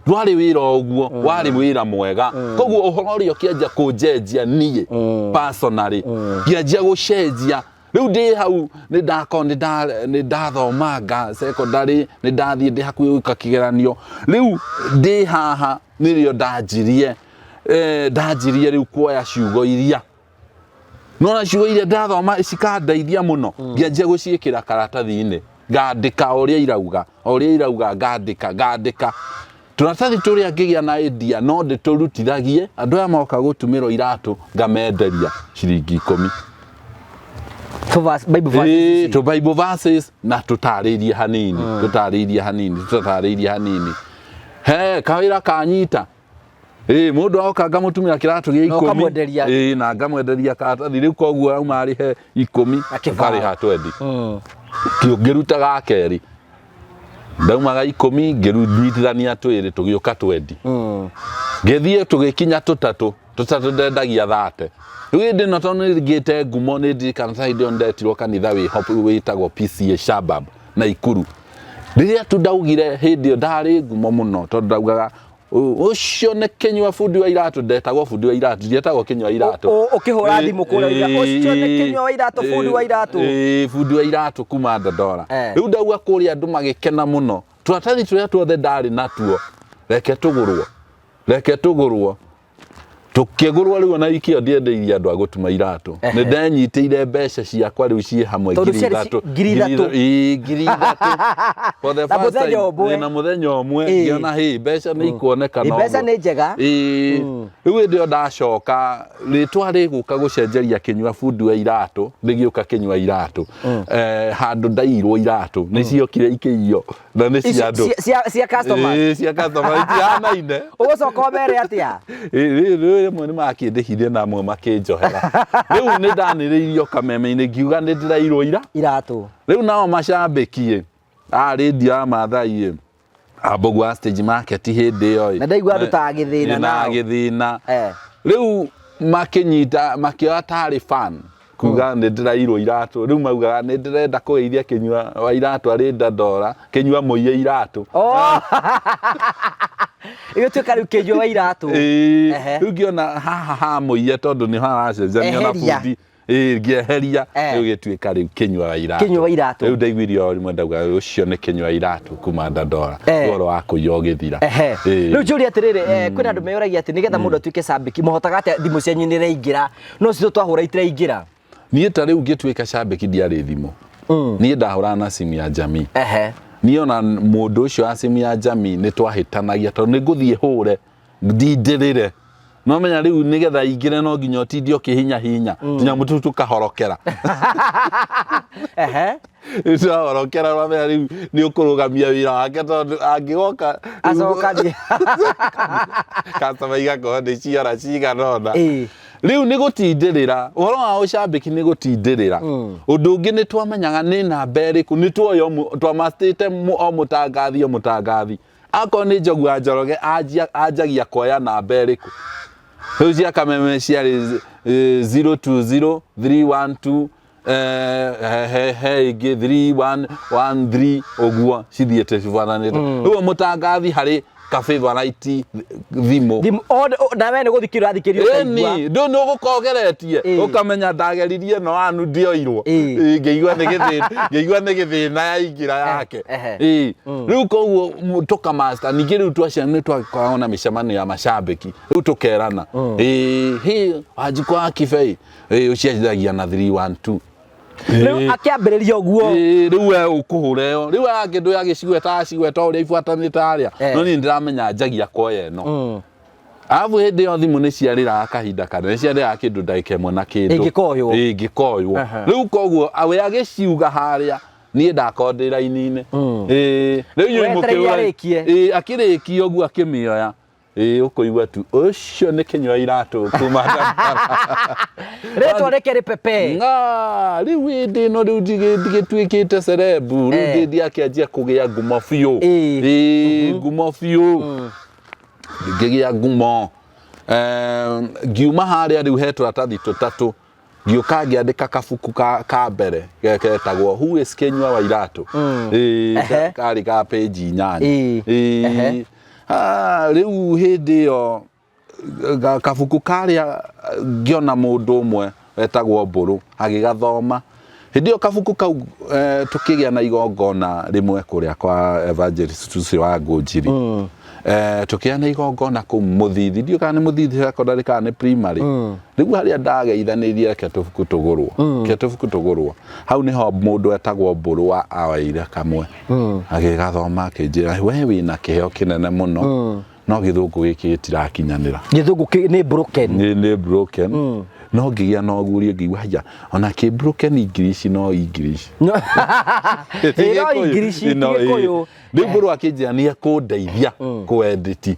ndwarĩ wĩra o ũguo, warĩ wĩra mwega. Koguo ũhoro ũrĩa ũkĩanjia kũnjenjia niĩ personally, ngĩanjia gũcenjia. Rĩu ndĩ hau nĩ ndako nĩ ndathomanga secondary, nĩ ndathiĩ ndĩ hakuhĩ gwĩka kĩgeranio. Rĩu ndĩ haha nĩrĩo ndanjirie ndanjirie rĩu kuoya ciugo iria nona ciugo iria ndathoma cikandeithia mũno, ngĩanjia gũciĩkĩra karatathi-inĩ, ngandĩka o ũrĩa irauga, o ũrĩa irauga, ngandĩka ngandĩka tũratathi tũrĩa ngĩgĩa na idea no ndĩtũrutithagie andũ aya moka gũtumĩrwo iratũ, ngamenderia ciringi 10. Bible verses Ĩĩ, ici. tũ Bible verses na tũtarĩirie hanini, tũtarĩirie hanini, tũtarĩirie hanini, he kawĩra kanyita. Ĩĩ, mũndũ oka ngamũtumĩra kĩratũ gĩa Na 10. ũkamwenderia. Ĩĩ, na ngamwenderia karatathi rĩu, koguo auma arĩhe 10, Na kĩbaũ. akarĩha 20. Ngĩruta ga kerĩ ndaumaga 10, ngĩnyitithania twĩrĩ tũgĩũka 20. Ngĩthiĩ tũgĩkinya tũtatũ, tũtatũ ndendagia 30. Rĩu hĩndĩ ĩno tondũ nĩ ngĩte ngumo, nĩ ndirikana ta hĩndĩ ĩyo ndetirwo kanitha wĩho wĩtagwo PCA Shabab Naikuru. Rĩrĩa tu ndaugire hĩndĩ ĩyo ndarĩ ngumo mũno, tondũ ndaugaga ũcio nĩ Kĩnyua bundi wa iratũ, ndetagwo bundi wa iratũ, ndietagwo Kĩnyua iratũ. Ũkĩhũra thimũ kũrĩa uga, "Ũcio nĩ Kĩnyua wa iratũ, bundi wa iratũ." Ĩĩ, bundi wa iratũ kuma Dandora. Rĩu ndauga kũrĩa andũ magĩkena mũno, tũratathi tũrĩa tuothe ndarĩ natuo, reke tũgũrwo, reke tũgũrwo, tũkĩgũrwo. Rĩu ona ikĩo ndiendeirie andũ a gũtuma iratũ, nĩ ndenyitĩire mbeca ciakwa rĩu ciĩ hamwe. Tondũ ngiri ciarĩ 3. 3,000. Ĩĩ, 3,000 for the Na first mũthenya time. ũmwe. Ĩĩ, na mũthenya ũmwe. Ngĩona hĩ mbeca nĩ ikuoneka. Ĩ, mbeca nĩ njega. Ĩĩ. Rĩu hĩndĩ ĩyo ndacoka rĩtwa rĩgũka gũcenjeria Kĩnyua bundi wa iratũ, rĩgĩũka Kĩnyua iratũ. Handũ ndairwo iratũ nĩ ciokire ikĩiywo na nĩ Ici cia andũ. Cia customers. Ĩĩ, cia customer itihanaine. Ũgũcoka ũmere atĩa? Rĩu rĩmwe nĩ makĩndĩhire na amwe makĩnjohera. Rĩu nĩ ndanĩrĩirio kameme-inĩ ngiuga nĩ ndĩrairwo ira iratũ. Rĩu nao macambĩki a rĩndio ya Maathai ĩ, Ambogu wa Stage Market hĩndĩ ĩyo ĩ. Na ndaigua andũ ta Gĩthĩna na nao. Gĩthĩna. Rĩu makĩnyita makĩoya tarĩ fan kuga nĩ ndĩrairwo iratũ, rĩu maugaga nĩ ndĩrenda kũgeithia Kĩnyua wa iratũ arĩ Dandora, Kĩnyua mũiye iratũ. Oh! Ĩgĩtuĩka rĩu Kĩnyua wa iratũ. Ĩĩ, Ehe. rĩu ngĩona haha ha mũiye tondũ nĩho haracenjanio na Eheria. bundi. Ĩĩ, ngĩeheria. Rĩu gĩtuĩka rĩu Kĩnyua wa iratũ. Kĩnyua wa iratũ. Rĩu ndaiguire o rĩmwe ndauga ũcio nĩ Kĩnyua wa iratũ kuma Dandora. Ũhoro wa kũiya ũgĩthira. Ĩĩ. Rĩu njũrie atĩrĩrĩ, kwĩna andũ meyũragia atĩ nĩgetha mũndũ atuĩke cambĩki mũhotaga atĩa? Thimũ cianyu nĩ iraingĩra no citũ twahũra itiraingĩra. Niĩ ta rĩu ngĩtuĩka cambĩki ndiarĩ thimũ. Niĩ ndahũraga na simu ya jamii. Niĩ ona mũndũ ũcio wa simu ya jamii nĩ twahĩtanagia tondũ nĩ ngũthiĩ hũre ndindĩrĩre, no menya rĩu nĩgetha ingĩre no nginya ũtinde ũkĩhinya hinya tũnyamũ tũu tũkahorokera. Twahorokera wamenya rĩu nĩ ũkũrũgamia wĩra wake tondũ angĩgoka Acokanie. customer igakorwo nĩ ciora cigana ũna. Rĩu nĩ gũtindĩrĩra ũhoro wa ũcambĩki, nĩ gũtindĩrĩra. Ũndũ ũngĩ nĩ twamenyaga nĩ namba ĩrĩkũ nĩ tuoya twamastĩte o mũtangathi, o mũtangathi akorwo nĩ Njogu wa Njoroge anjagia kuoya namba ĩrĩkũ. Rĩu cia Kameme ciarĩ 020 312, he ĩngĩ 3113, ũguo cithiĩte cibuatanĩte. Rĩu mũtangathi harĩ ka favorite thimũ. Thimũ na we nĩ gũthikĩrĩria ũrathikĩrĩria ũkaigua. Ĩni ndũ nĩ ũgũkorwo ũgeretie ũkamenya ndageririe ĩno anu ndioirwo. Ĩĩ. Ngĩigua nĩ gĩthĩna, ngĩigua nĩ gĩthĩna yaingĩra yake. Ehe. Ĩĩ. Rĩu koguo tũkamasta. Ningĩ rĩu twaciana nĩ twakoragwo na mĩcemanio ya macambĩki, rĩu tũkerana, ĩĩ hĩ Wanjikũ wa Kibei, ĩĩ ũciarithagia na 312. Rĩu akĩambĩrĩria ũguo. Ĩĩ, rĩu we ũkũhũra ĩyo, rĩu angĩ ndũ agĩcigweta acigweta ũrĩa ibuatanĩte harĩa. No niĩ ndĩramenya njagia kuoya ĩno, arabu hĩndĩ ĩyo thimũ nĩ ciarĩraga kahinda kanene, ciarĩraga kĩndũ ndagĩka 1 na kĩndũ. Ĩngĩkoywo. Ĩĩ, ĩngĩkoywo. Rĩu koguo we agĩciuga harĩa niĩ ndakorwo ndĩ raini-inĩ. Ĩĩ, rĩu inyuĩ Wetereire mũkĩũra- arĩkie. Ĩĩ, akĩrĩkia ũguo akĩmĩoya, ĩĩ ũkũigua tu ũcio nĩ Kĩnyua iratũ kuma Rĩtwa rĩke rĩpepe. Nga, rĩu hĩndĩ ĩno rĩu ndigĩtuĩkĩte celeb rĩu. Ndĩ akĩanjia kũgĩa ngumo biũ. Ĩĩ, ngumo biũ, ngĩgĩa ngumo. Ngiuma harĩa rĩu he tũratathi tũtatũ, ngĩũka ngĩandĩka kabuku ka mbere getagwo Who is Kĩnyua wa Iratũ. Ĩĩ, karĩ ka page 8. Ĩĩ. Ah, rĩu hĩndĩ ĩyo kabuku karĩa ngĩona mũndũ ũmwe wetagwo Mbũrũ agĩgathoma. Hĩndĩ ĩyo kabuku kau tũkĩgĩa na igongona rĩmwe kũrĩa kwa evangelist ũcio wa Ngũnjiri. Tũkĩgĩa na igongona kũu Mũthithi, ndiũĩ kana nĩ Mũthithi secondary kana nĩ primary. Rĩu harĩa ndageithanĩirie, reke tũbuku tũgũrwo, reke tũbuku tũgũrwo. Hau nĩho mũndũ etagwo Mbũrũ wa awaire kamwe, agĩgathoma akĩnjĩra, "We wĩna kĩheo kĩnene mũno, no gĩthũngũ gĩkĩ gĩtirakinyanĩra." Gĩthũngũ nĩ broken. Nĩ broken. No ngĩgĩa na ũgurio, ngĩigua haya, ona kĩ broken English no English. No English, ti Gĩkũyũ. Rĩu Mbũrũ akĩnjĩra nĩ ekũndeithia kũedit.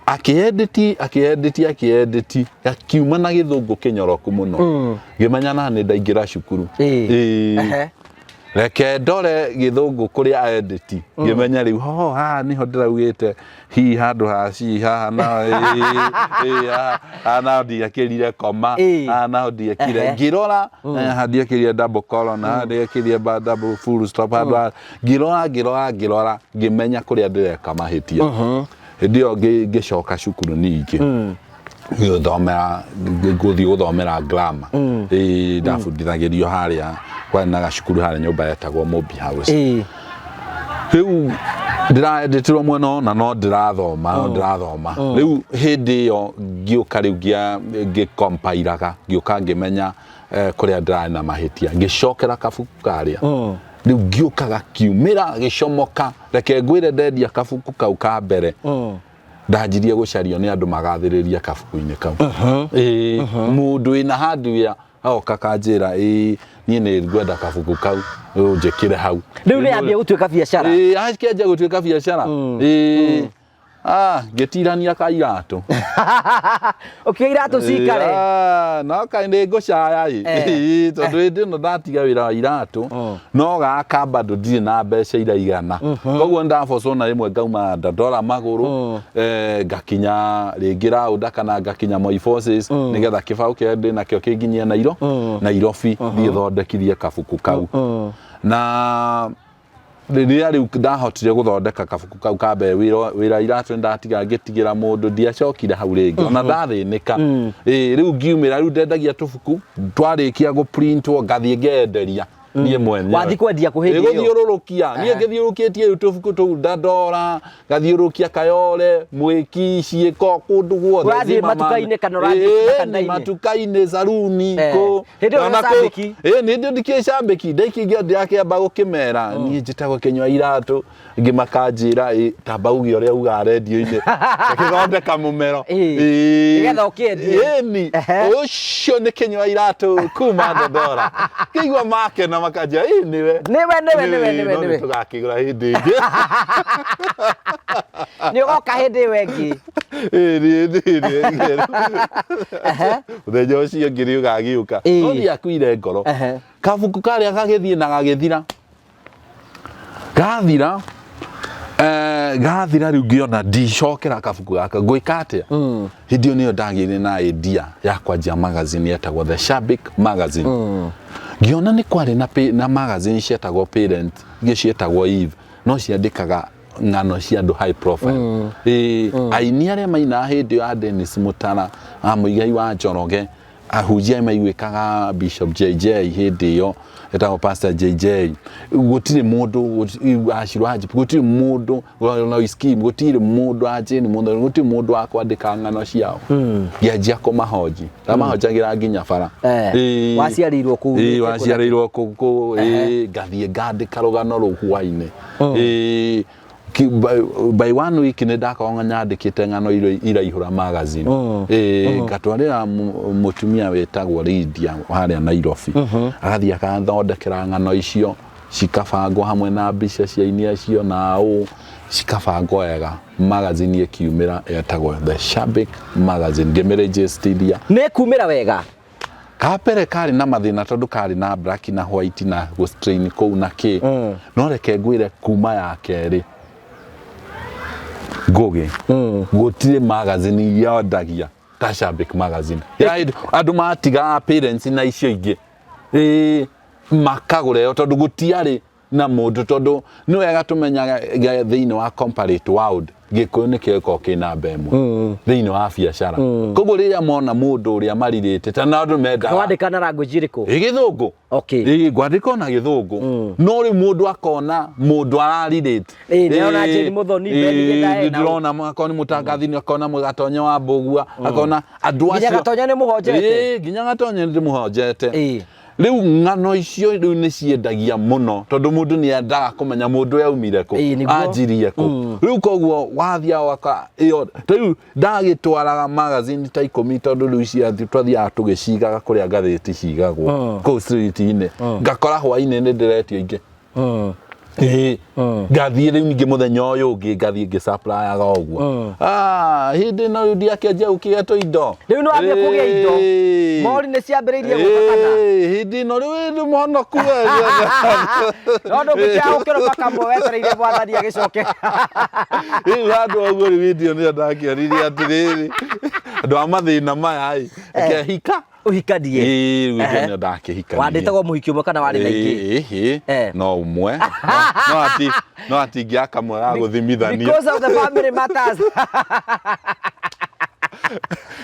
Akĩedit, akĩedit, akĩedit, gakiuma na gĩthũngũ kĩnyoroku mũno. Ngĩmenya na nĩ ndaingĩra cukuru. Ĩĩ. Reke ndore gĩthũngũ kũrĩa aedit, ngĩmenya rĩu ho haha nĩho ndĩraugĩte hi handũ ha ci haha naho, ĩĩ, haha naho ndiekĩrire koma, haha naho ndiekire. Ngĩrora haha ndiekĩrire double colon, haha ndiekĩrire double full stop, handũ ha ngĩrora, ngĩrora, ngĩrora, ngĩmenya kũrĩa ndĩreka mahĩtia. Hĩndĩ ĩyo ngĩcoka cukuru ningĩ gũthomera, gũthiĩ gũthomera grammar. Ĩĩ, ndabundithagĩrio harĩa kwarĩ na gacukuru harĩa nyũmba yetagwo Mobi House. Rĩu ndĩraendetirwo mwena ũyũ na no ndĩrathoma, no ndĩrathoma. Rĩu hĩndĩ ĩyo ngĩũka rĩu ngĩkompairaga, ngĩũka ngĩmenya kũrĩa ndĩrarĩ na mahĩtia, ngĩcokera kabuku karĩa. Rĩu ngĩũka gakiumĩra gĩcomoka. Reke ngwĩre, ndendia kabuku kau ka mbere, ndanjirie gũcario nĩ andũ magathĩrĩria kabuku-inĩ kau. Ĩĩ, mũndũ wĩna hardware agoka kanjĩra, "Ĩĩ, niĩ nĩ ngwenda kabuku kau ũnjĩkĩre hau." Rĩu nĩ yambia gũtuĩka biacara. Ĩĩ, akĩanjia gũtuĩka biacara. Ĩĩ. Ah, ngĩtirania ka iratũ. Ũkĩoya iratũ cikare. Ah, no kaĩ nĩ ngũcaya ĩ. Ĩĩ, tondũ hĩndĩ ĩno ndatiga wĩra wa iratũ, no gaka bado ndirĩ na mbeca iraigana, koguo ndabocwo na rĩmwe ngauma ndandora magũrũ, ngakinya rĩngĩ raunda kana ngakinya Moi Forces, nĩgetha kĩbaũ kĩrĩa ndĩ nakĩo kĩnginyie Nairobi, thiĩ thondekithie kabuku kau. Na rĩrĩa rĩu ndahotire gũthondeka kabuku kau ka mbere, wĩra iratũ ndatiga, ngĩtigĩra mũndũ, ndiacokire hau rĩngĩ ona ndathĩnĩka. Ĩĩ, rĩu ngiumĩra, rĩu ndendagia tũbuku twarĩkia gũprintwo, ngathiĩ ngenderia niĩ mwenyewe. Wathiĩ kwendia kũ hĩndĩ Ĩĩ, ĩyo? Gũthiũrũrũkia niĩ ngĩthiũrũrũkĩtie rĩu tũbuku tũu, ndandora ngathiũrũrũkia Kayole, Mwĩki, Ciĩko, kũndũ guothe. Ũrathiĩ Zimmerman. matuka-inĩ kana ũrathiĩ Ĩĩ, makanitha-inĩ? Matuka-inĩ, saruni, kũ. Hĩndĩ ĩyo Ona wĩ cambĩki? Ĩĩ, nĩ ndĩ ndikĩrĩ cambĩki, ndaikĩingĩra ndĩrakĩamba gũkĩmera niĩ njĩtagwo Kĩnyua Iratũ, ingĩ makanjĩra, "Ĩ, tamba uge ũrĩa ugaga rendio-inĩ," ngĩthondeka mũmero. Ĩĩ. Nĩgetha ũkĩendie. Ĩni. Ũcio nĩ Kĩnyua Iratũ kuma Ndondora, ngĩigua makena makanjĩra, "Ĩ, nĩwe." Nĩwe, nĩwe, nĩwe, nĩwe, No nĩwe. nĩtũgakĩgũra hĩndĩ ĩngĩ. Nĩ ũgoka hĩndĩ ĩyo ĩngĩ. Ĩĩ, nĩ mũthenya ũcio ũngĩ nĩ ũgagĩũka. No ndiakuire ngoro. Kabuku karĩa gagĩthiĩ na gagĩthira, gathira, gathira. Rĩu ngĩona ndicokera kabuku gaka, ngwĩka atĩa? Hĩndĩ ĩyo nĩyo ndagĩire na idea ya kwanjia magazine yetagwo The Shabik Magazine. Ngĩona nĩ kwarĩ na magazine cietagwo Parent, ingĩ cietagwo Eve, no ciandĩkaga ng'ano cia andũ high profile. Ĩĩ, aini arĩa mainaga hĩndĩ ĩyo ya Dennis Mutara, a Mũigai wa Njoroge, ahunjia arĩa maiguĩkaga, Bishop JJ hĩndĩ ĩyo etagwo Pastor JJ, gũtirĩ mũndũ Ashirũ Haji, gũtirĩ mũndũ Lois Kim, gũtirĩ mũndũ a Jane Mũthoni, gũtirĩ mũndũ wa kwandĩka ng'ano ciao. Ngĩanjia kũmahonji, ndamahonjagĩra nginya bara. Ĩĩ. Waciarĩirwo kũu? Ĩĩ, waciarĩirwo kũu. Ĩĩ, ngathiĩ ngandĩka rũgano rũu hwainĩ. Ĩĩ, by one week nĩ ndakoragwo nyandĩkĩte ng'ano iraihũra magazine. Ĩĩ, ngatwarĩra mũtumia wĩtagwo Lydia harĩa Nairobi, agathiĩ akathondekera ng'ano icio, cikabangwo hamwe na mbica cia aini acio na ũ, cikabangwo wega, magazine ĩkiumĩra yetagwo The Shabik Magazine. Ngĩmĩrĩnjĩstithia. Nĩ kumĩra wega? Kapere karĩ na mathĩna tondũ karĩ na black na white na gũ-strain kũu na kĩ. No reke ngwĩre, kuma ya kerĩ ngũgĩ, gũtirĩ magazine yondagia ta Shabik Magazine. Ya hĩndĩ andũ matigaga Parents na icio ingĩ, ĩĩ, makagũra ĩyo tondũ gũtiarĩ. Na mũndũ, tondũ nĩ wega tũmenyaga thĩinĩ wa corporate world Gĩkũyũ nĩ kĩgĩkorwo kĩ namba ĩmwe thĩinĩ wa biacara. Koguo rĩrĩa mona mũndũ ũrĩa marirĩte ta na andũ mendaga. Wandĩka na language ĩrĩkũ? Ĩ Gĩthũngũ. Ĩ ngwandĩka ona Gĩthũngũ, no rĩu mũndũ akona mũndũ ararirĩte. Ĩ, nĩarona Jane Muthoni, Ben Githae na- Ndĩrona akorwo nĩ mũtangathi, nĩ akona Gatonya wa Mbũgua, akona andũ Nginya acio. Gatonya nĩ mũhonjete? Ĩ, nginya Gatonya nĩ ndĩmũhonjete. Rĩu ng'ano icio rĩu nĩ ciendagia mũno, tondũ mũndũ nĩ endaga kũmenya mũndũ ũyũ aumire kũ, Ĩĩ, nĩguo. anjirie kũ. Rĩu koguo wathiaga waka ĩyo, ta rĩu ndagĩtwaraga magazine ta 10, tondũ rĩu ciathi twathiaga tũgĩcigaga kũrĩa ngathĩti cigagwo kũu street-inĩ, ngakora hwainĩ nĩ ndĩretio ingĩ. Ĩĩ, ngathiĩ rĩu ningĩ mũthenya ũyũ ũngĩ ngathiĩ ngĩcaprayaga ũguo. Ah, hĩndĩ ĩno rĩu ndiakĩanjia gũkĩgĩa tũindo. Rĩu nĩ wambia kũgĩa indo. Ĩĩ. Mori nĩ ciambĩrĩirie gũka kana? Ĩĩ, hĩndĩ ĩno rĩu ĩndĩ mũhonoku we. No ndũngĩkĩaga gũkĩrũma kamwe wetereire mwathani agĩcoke. Rĩu handũ ũguo rĩu hĩndĩ ĩyo nĩyo ndakĩoririe atĩrĩrĩ, andũ a mathĩna maya ĩ, reke hika. Ũhikanie. Ĩĩ, rĩu hĩndĩ ĩyo nĩyo ndakĩhikanirie. Wandĩtagwo mũhiki ũmwe kana warĩ na ingĩ? Ĩĩ, no ũmwe. No atingĩaga kamwe ga gũthimithania. Because of the family matters.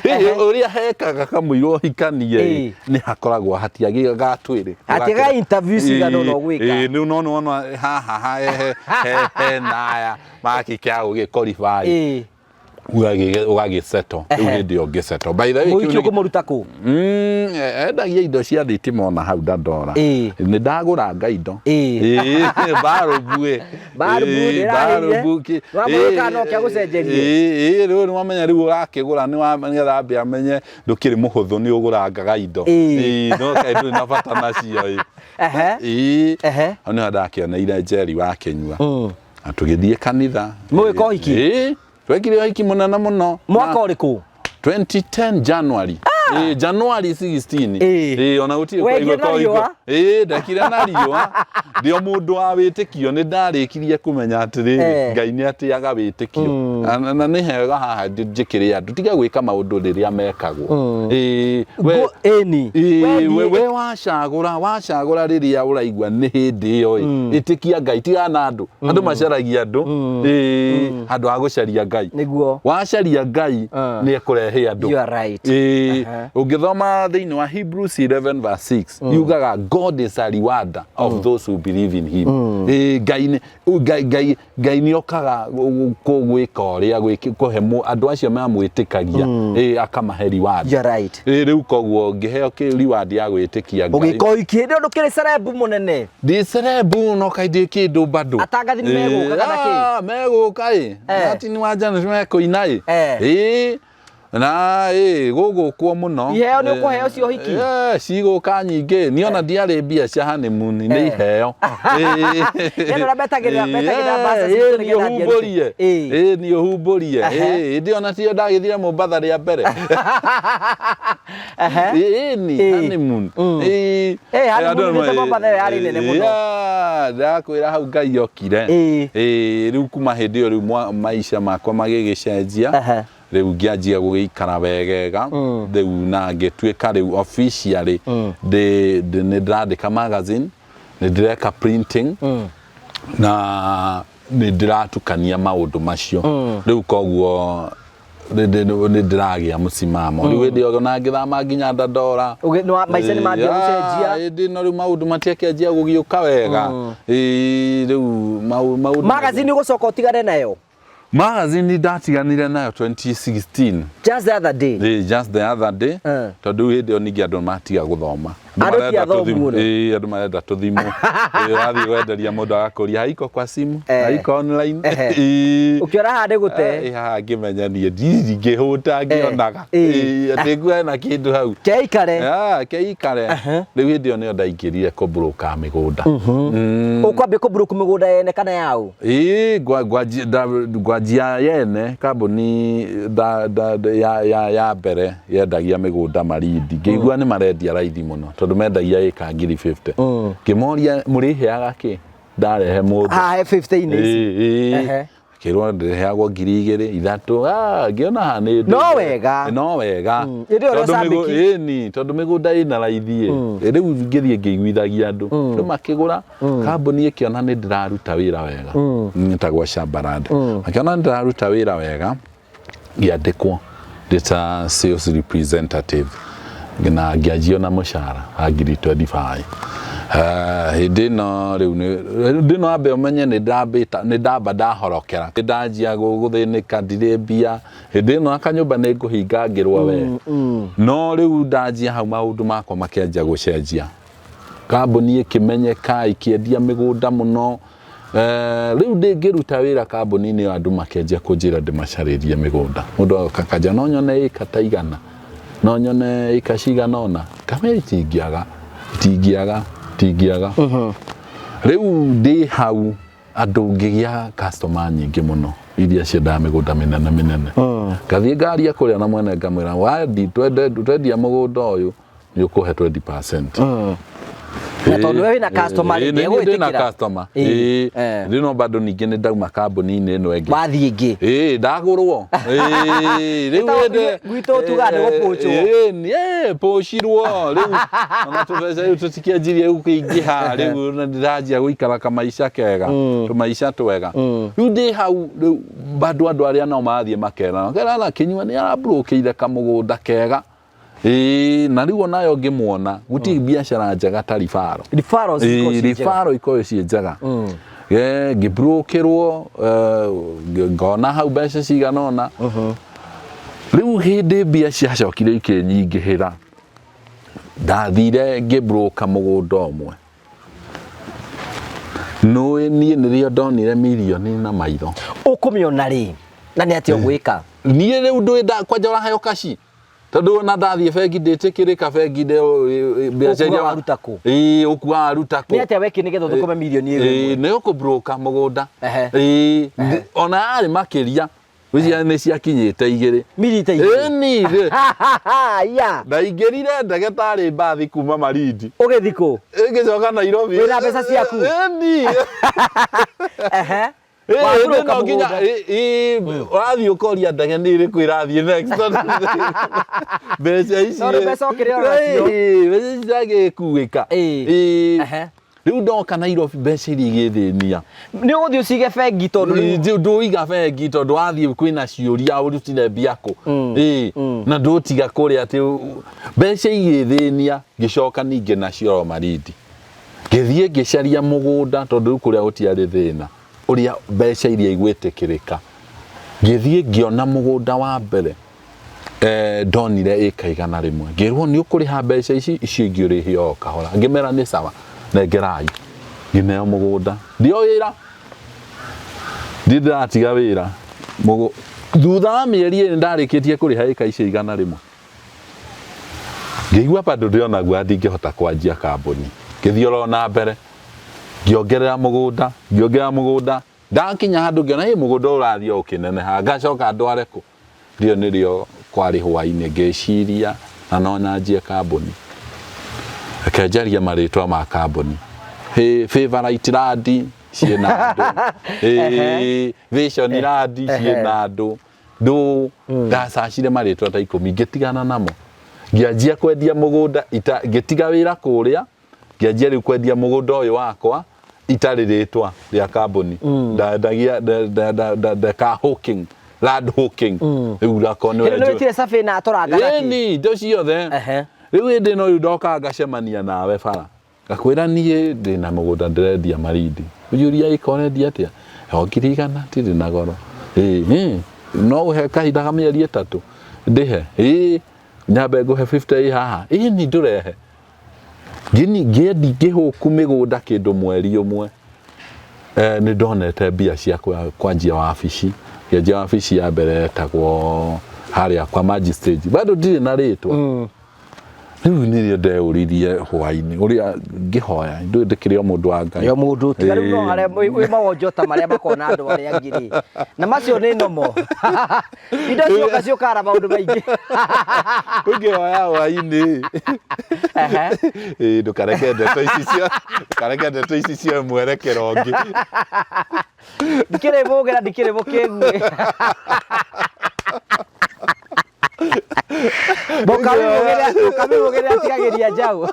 Ĩĩ, ũrĩa hekaga kamũira ũhikanie ĩ, nĩ hakoragwo hatiagĩga gatwĩrĩ. Hatiagaga interview cigana ũna ũgwĩka. Ĩĩ, rĩu no nĩwona haha he na aya makĩkĩaga gũgĩ qualify. Ũgagĩsettle rĩu. Hĩndĩ ĩyo ũngĩsettle, by the way, Mũhiki kĩu nĩ- ũkũmũruta kũ? Endagia indo cia thitima ona hau Dandora. Nĩ ndagũranga indo. Ĩĩ, barũbu ĩ. Barũbu, Ĩĩ, ndĩrarĩire. barũbu Wamũgũra kana no kĩa gũcenjerie? Ĩĩ, rĩu nĩ wamenya rĩu ũrakĩgũra nĩ nĩgetha ambe amenye ndũkĩrĩ mũhũthũ, nĩ ũgũrangaga indo. Ĩĩ, no kaĩ ndũrĩ na bata nacio ĩ. Ĩĩ. Hau nĩho ndakĩoneire Njeri wa Kĩnyua. Na tũgĩthiĩ kanitha. Mũgĩka ũhiki? Ĩĩ, twekire ũhiki mũnene mũno. Mwaka ũrĩkũ? 2010 January. Ĩĩ, January 16. Ĩĩ. Ĩĩ, ona gũtirĩ Wekire kwaigua na kwa riũa? Ĩĩ, ndekire na riũa. Ndĩ o mũndũ wa wĩtĩkio, nĩ ndarĩkirie kũmenya atĩrĩrĩ, Ngai nĩ atĩaga wĩtĩkio. Na nĩ hega haha njĩkĩre andũ, tiga gwĩka maũndũ rĩrĩa mekagwo. Ĩĩ, we Ĩni. Ĩĩ, Wendiĩ- we wacagũra rĩrĩa ũraigua nĩ hĩndĩ ĩyo ĩ, ĩtĩkia Ngai, tigana na andũ. Andũ macaragia andũ, ĩĩ, handũ ha gũcaria Ngai. Nĩguo. Wacaria Ngai, nĩ ekũrehe andũ. You are right. Ĩĩ, ũngĩthoma thĩinĩ wa Hebrews 11 verse 6, yugaga God is a rewarder of those who believe in him. Ĩĩ, Ngai nĩ Ngai Ngai Ngai nĩ okaga gwĩka ũrĩa kũhe andũ acio mamwĩtĩkagia, ĩĩ, akamahe reward. You are right. Ĩĩ, rĩu koguo ngĩheo reward ya gwĩtĩkia Ngai. Ũgĩka ũhiki hĩndĩ ĩyo ndũkĩrĩ celeb mũnene? Ndĩ celeb, no kaĩ ndĩ kĩndũ bado. Atangathi nĩ megũka kana kĩ? Ah, megũka ĩ. Martin wa Janet mekũina ĩ. Ĩĩ, na ĩ gũgũkwo mũno. Iheo nĩ ũkũheo cia ũhiki? Cigũka nyingĩ. Niĩ ona ndiarĩ mbia cia honeymoon, nĩ iheo. Nĩ andũ arĩa metagĩrĩra mbaca citũ Ĩĩ, nĩgetha nĩ thiĩ arute. ũhumbũrie. Ĩĩ, nĩ ũhumbũrie. Ĩĩ, hĩndĩ ĩyo ona tiyo ndagĩthire Mombatha rĩa mbere. Ĩĩ, nĩ honeymoon. Ĩĩ. Ĩĩ, honeymoon Andũ nĩ ta Mombatha ĩyo yarĩ nene mũno. Yeah, ndakwĩra hau Ngai okire. Ĩĩ, rĩu kuma hĩndĩ ĩyo rĩu maica makwa magĩgĩcenjia. Rĩu ngĩanjia gũgĩikara wegega rĩu, na ngĩtuĩka rĩu officially nĩ ndĩrandĩka magazine, nĩ ndĩreka printing, na nĩ ndĩratukania maũndũ macio. Rĩu koguo nĩ ndĩragĩa mũsimamo rĩu. Hĩndĩ ĩyo na ngĩthama nginya Dandora. Maica nĩ mambia gũcenjia. Hĩndĩ ĩno rĩu maũndũ matiakĩanjia gũgĩũka wega. Ĩĩ, rĩu maũndũ Magazine ũgũcoka ũtigane nayo? Magazine ndatiganire nayo 2016. Just the other day. Ĩĩ, just the other day. Tondũ rĩu hĩndĩ ĩyo ningĩ andũ matiga gũthoma. Andũ ti Marenda athomu tũthimũ. mũno. Ĩĩ, andũ marenda tũthimũ. Ĩĩ, ũrathiĩ wenderia mũndũ agakũria haiko kwa simu, haiko online. Ĩĩ. Ũkĩona haha nĩ gũte. Ĩĩ, haha ngĩmenya niĩ ndingĩhũta ngĩonaga. Ĩĩ, atĩ nguo hena kĩndũ hau. Keikare. Ah, keikare. Rĩu hĩndĩ ĩyo nĩyo ndaingĩrire kũmburuka mĩgũnda. Ũkwambia kũmburuku mĩgũnda yene kana yaũ? Ĩĩ, ngwanjia yene kambuni ya mbere yendagia mĩgũnda Malindi. Ngĩigua nĩ marendia raithi mũno, tondũ mendagia ĩka ngiri 50. Ngĩmoria, mũrĩheaga kĩ ndarehe mũndũ? Haha he 50-inĩ ici. Ĩĩ. Ngĩrwo ndĩheagwo 2000 3, ngĩona haha nĩ No wega. No wega. Hĩndĩ ĩyo Tondũ ũrĩa ĩni tondũ mĩgũnda ĩna raithi ĩ rĩu ngĩthiĩ ngĩiguithagia andũ rĩu makĩgũra. Kambuni ĩkĩona nĩ ndĩraruta wĩra wega, ĩtagwo Shambarand, makĩona nĩ ndĩraruta wĩra wega, ngĩandĩkwo ndĩ ta sales representative na ngĩanjio na mũcara wa 25,000. Hĩndĩ ĩno rĩu hĩndĩ ĩno ambe ũmenye nĩ ndambĩta nĩ ndamba ndahorokera, nĩ ndanjia gũthĩnĩka, ndirĩ mbia hĩndĩ ĩno, akanyũmba nĩ ngũhingangĩrwo we. No rĩu ndanjia hau, maũndũ makwa makĩanjia gũcenjia, kambuni ĩkĩmenyeka, ĩkĩendia mĩgũnda mũno. Rĩu ndĩngĩruta wĩra kambuni-inĩ ĩyo, andũ makĩanjia kũnjĩra ndĩmacarĩrie mĩgũnda. Mũndũ agoka akanja, no nyone ĩka ta 100, no nyone ĩka cigana ũna, ngamwĩra itingĩaga, itingĩaga, itingĩaga. Rĩu ndĩ hau andũ ngĩgĩa customer nyingĩ mũno iria ciendaga mĩgũnda mĩnene mĩnene. Ngathiĩ ngaria kũrĩa na mwene, ngamwĩra wendi twendia mũgũnda ũyũ nĩ ũkũhe 20%. Na tondũ we wĩna customer rĩ, Ĩĩ, nĩ niĩ ndĩna ndegwĩtĩkĩra. customer. Ĩĩ, Ĩĩ, rĩu no bado ningĩ nĩ ndauma kambuni-inĩ ĩno ĩngĩ. Wathiĩ ĩngĩ. Ĩĩ, ndagũrwo. Ĩĩ, rĩu Ĩtagwo- ĩndĩ gwitũ tugaga nĩ gũpũcwo. Ĩĩ, ĩĩ, pũcirwo rĩu ona tũbeca rĩu tũtikĩanjirie gũkĩingĩha rĩu na ndĩranjia gũikara kamaica kega, tũmaica twega. Rĩu ndĩ hau rĩu bado andũ arĩa nao marathiĩ makerana makerana Kĩnyua nĩ arambũrũkĩire kamũgũnda kega. Ĩĩ, na rĩu onayo ngĩmuona gũtirĩ biacara njega ta ribaro. Referrals ikoragwo ciĩ njega. Ribaro ikoragwo ciĩ njega. Ngĩmburũkĩrwo, ngona hau mbeca cigana ũna. Rĩu hĩndĩ mbia ciacokire ikĩnyingĩhĩra, ndathire ngĩmburũka mũgũnda ũmwe. Nũĩ niĩ nĩrĩo ndonire mirioni na maitho. Ũkũmĩona rĩ na nĩ atĩa ũgwĩka? Niĩ rĩu ndũĩ kwanja ũraheo kaci, tondũ ona ndathiĩ bengi ndĩtĩkĩrĩka bengi mbeca Ũkuga iria waruta kũ? Ĩĩ, ũkuga waruta kũ? Nĩ atĩa wekire nĩgetha ũthũkũme mirioni ĩyo Ĩĩ, ĩmwe? nĩ ũkũbroka mũgũnda. Ehe. Ĩĩ, ona yarĩ makĩria icia nĩ ciakinyĩte 2. Mirioni 2? Ĩni Ya. Ndaingĩrire ndege tarĩ mbathi kuma Malindi. Ũgĩthiĩ kũ? Ĩngĩcoka Nairobi. Wĩna mbeca ciaku? Ĩni. Ĩĩ, Wabroka no nginya mũgũnda. Ĩĩ, ũrathiĩ ũkoria ndege nĩ ĩrĩkũ ĩrathiĩ next, tondũ mbeca ici Tondũ mbeca ũkĩrĩ o nacio. Ĩĩ, mbeca ici itangĩkuĩka. Ĩĩ. Ĩĩ. Rĩu ndoka Nairobi mbeca iria igĩthĩnia. Nĩ ũgũthiĩ ũcige bengi tondũ rĩu Ndũiga bengi tondũ wathiĩ kwĩna ciũria ũrutire mbia kũ. Ĩĩ, na ndũtiga kũrĩa atĩ mbeca igĩthĩnia. Ngĩcoka ningĩ nacio oro Malindi, ngĩthiĩ ngĩcaria mũgũnda, tondũ rĩu kũrĩa gũtiarĩ thĩna ũrĩa mbeca iria igwĩtĩkĩrĩka. Ngĩthiĩ ngĩona mũgũnda wa mbere, ndonire ĩka 100, ngĩrwo nĩ ũkũrĩha mbeca ici, icio ingĩ ũrĩhie o kahora. Ngĩmera nĩ sawa, nengerai. Ngĩneo mũgũnda, ndio wĩra ndiĩ ndĩratiga wĩra. Thutha wa mĩeri 2 ndarĩkĩtie kũrĩha ĩka icio 100, ngĩigua bado ndĩonaguo ndingĩhota kwanjia kambuni. Ngĩthiĩ oro na mbere ngĩongerera mũgũnda, ngĩongerera mũgũnda, ndakinya handũ ngĩona ĩ mũgũnda ũyũ ũrathiĩ o ũkĩneneha, ngacoka ndware kũ? Rĩo nĩrĩo kwarĩ hwainĩ, ngĩciria na no nyanjie kambuni. Reke njarie marĩtwa ma kambuni. Hey, Favorite Land ciĩna andũ. Hey, Vision Land ciĩna andũ. Ndũ ndacacire marĩtwa ta 10, ngĩtigana namo. Ngĩanjia kwendia mũgũnda ita, ngĩtiga wĩra kũrĩa, ngĩanjia rĩu kwendia mũgũnda ũyũ wakwa itarĩ rĩtwa rĩa kambuni. Ndendagia ndeka hawking, land hawking. Rĩu akorwo nĩ Hĩndĩ nĩ wĩtire survey na atũranga na kĩ? Ĩni, indo ciothe. Rĩu hĩndĩ ĩno rĩu ndokaga ngacemania nawe bara, ngakwĩra niĩ ndĩna mũgũnda ndĩrendia Malindi. Ũnjũria ĩka ũrendia atĩa? O 100,000, ndirĩ na goro. Ĩĩ, no ũhe kahinda ka mĩeri 3 ndĩhe? Ĩĩ, nyambe ngũhe 50 ĩ haha. Ĩĩ, ni ndũrehe. Ngĩni ngĩendi ngĩhũku mĩgũnda kĩndũ mweri ũmwe. Nĩ ndonete mbia cia kwanjia wabici. Ngĩanjia wabici ya mbere yetagwo harĩa kwa Magistrate. Bado ndirĩ na rĩtwa. Rĩu nĩrĩo ndeũririe hwainĩ ũrĩa ngĩhoya, ndũĩ ndĩkĩrĩ o mũndũ wa Ngai. Yo mũndũ tiga rĩu no Ĩĩ. harĩa wĩ mawonjo ta marĩa makoragwo na andũ arĩa angĩ rĩ, na macio nĩ nomo indo cioka ciũkaga na maũndũ maingĩ. Ũngĩhoya hwainĩ. Ehe. Ĩĩ, ndũkareke ndeto ici cio, ndũkareke ndeto ici cioe mwerekero ũngĩ. Ndikĩrĩ mũgĩ na ndikĩrĩ mũkĩgu. Mũkamĩmũgĩrĩra atigagĩria njaũ.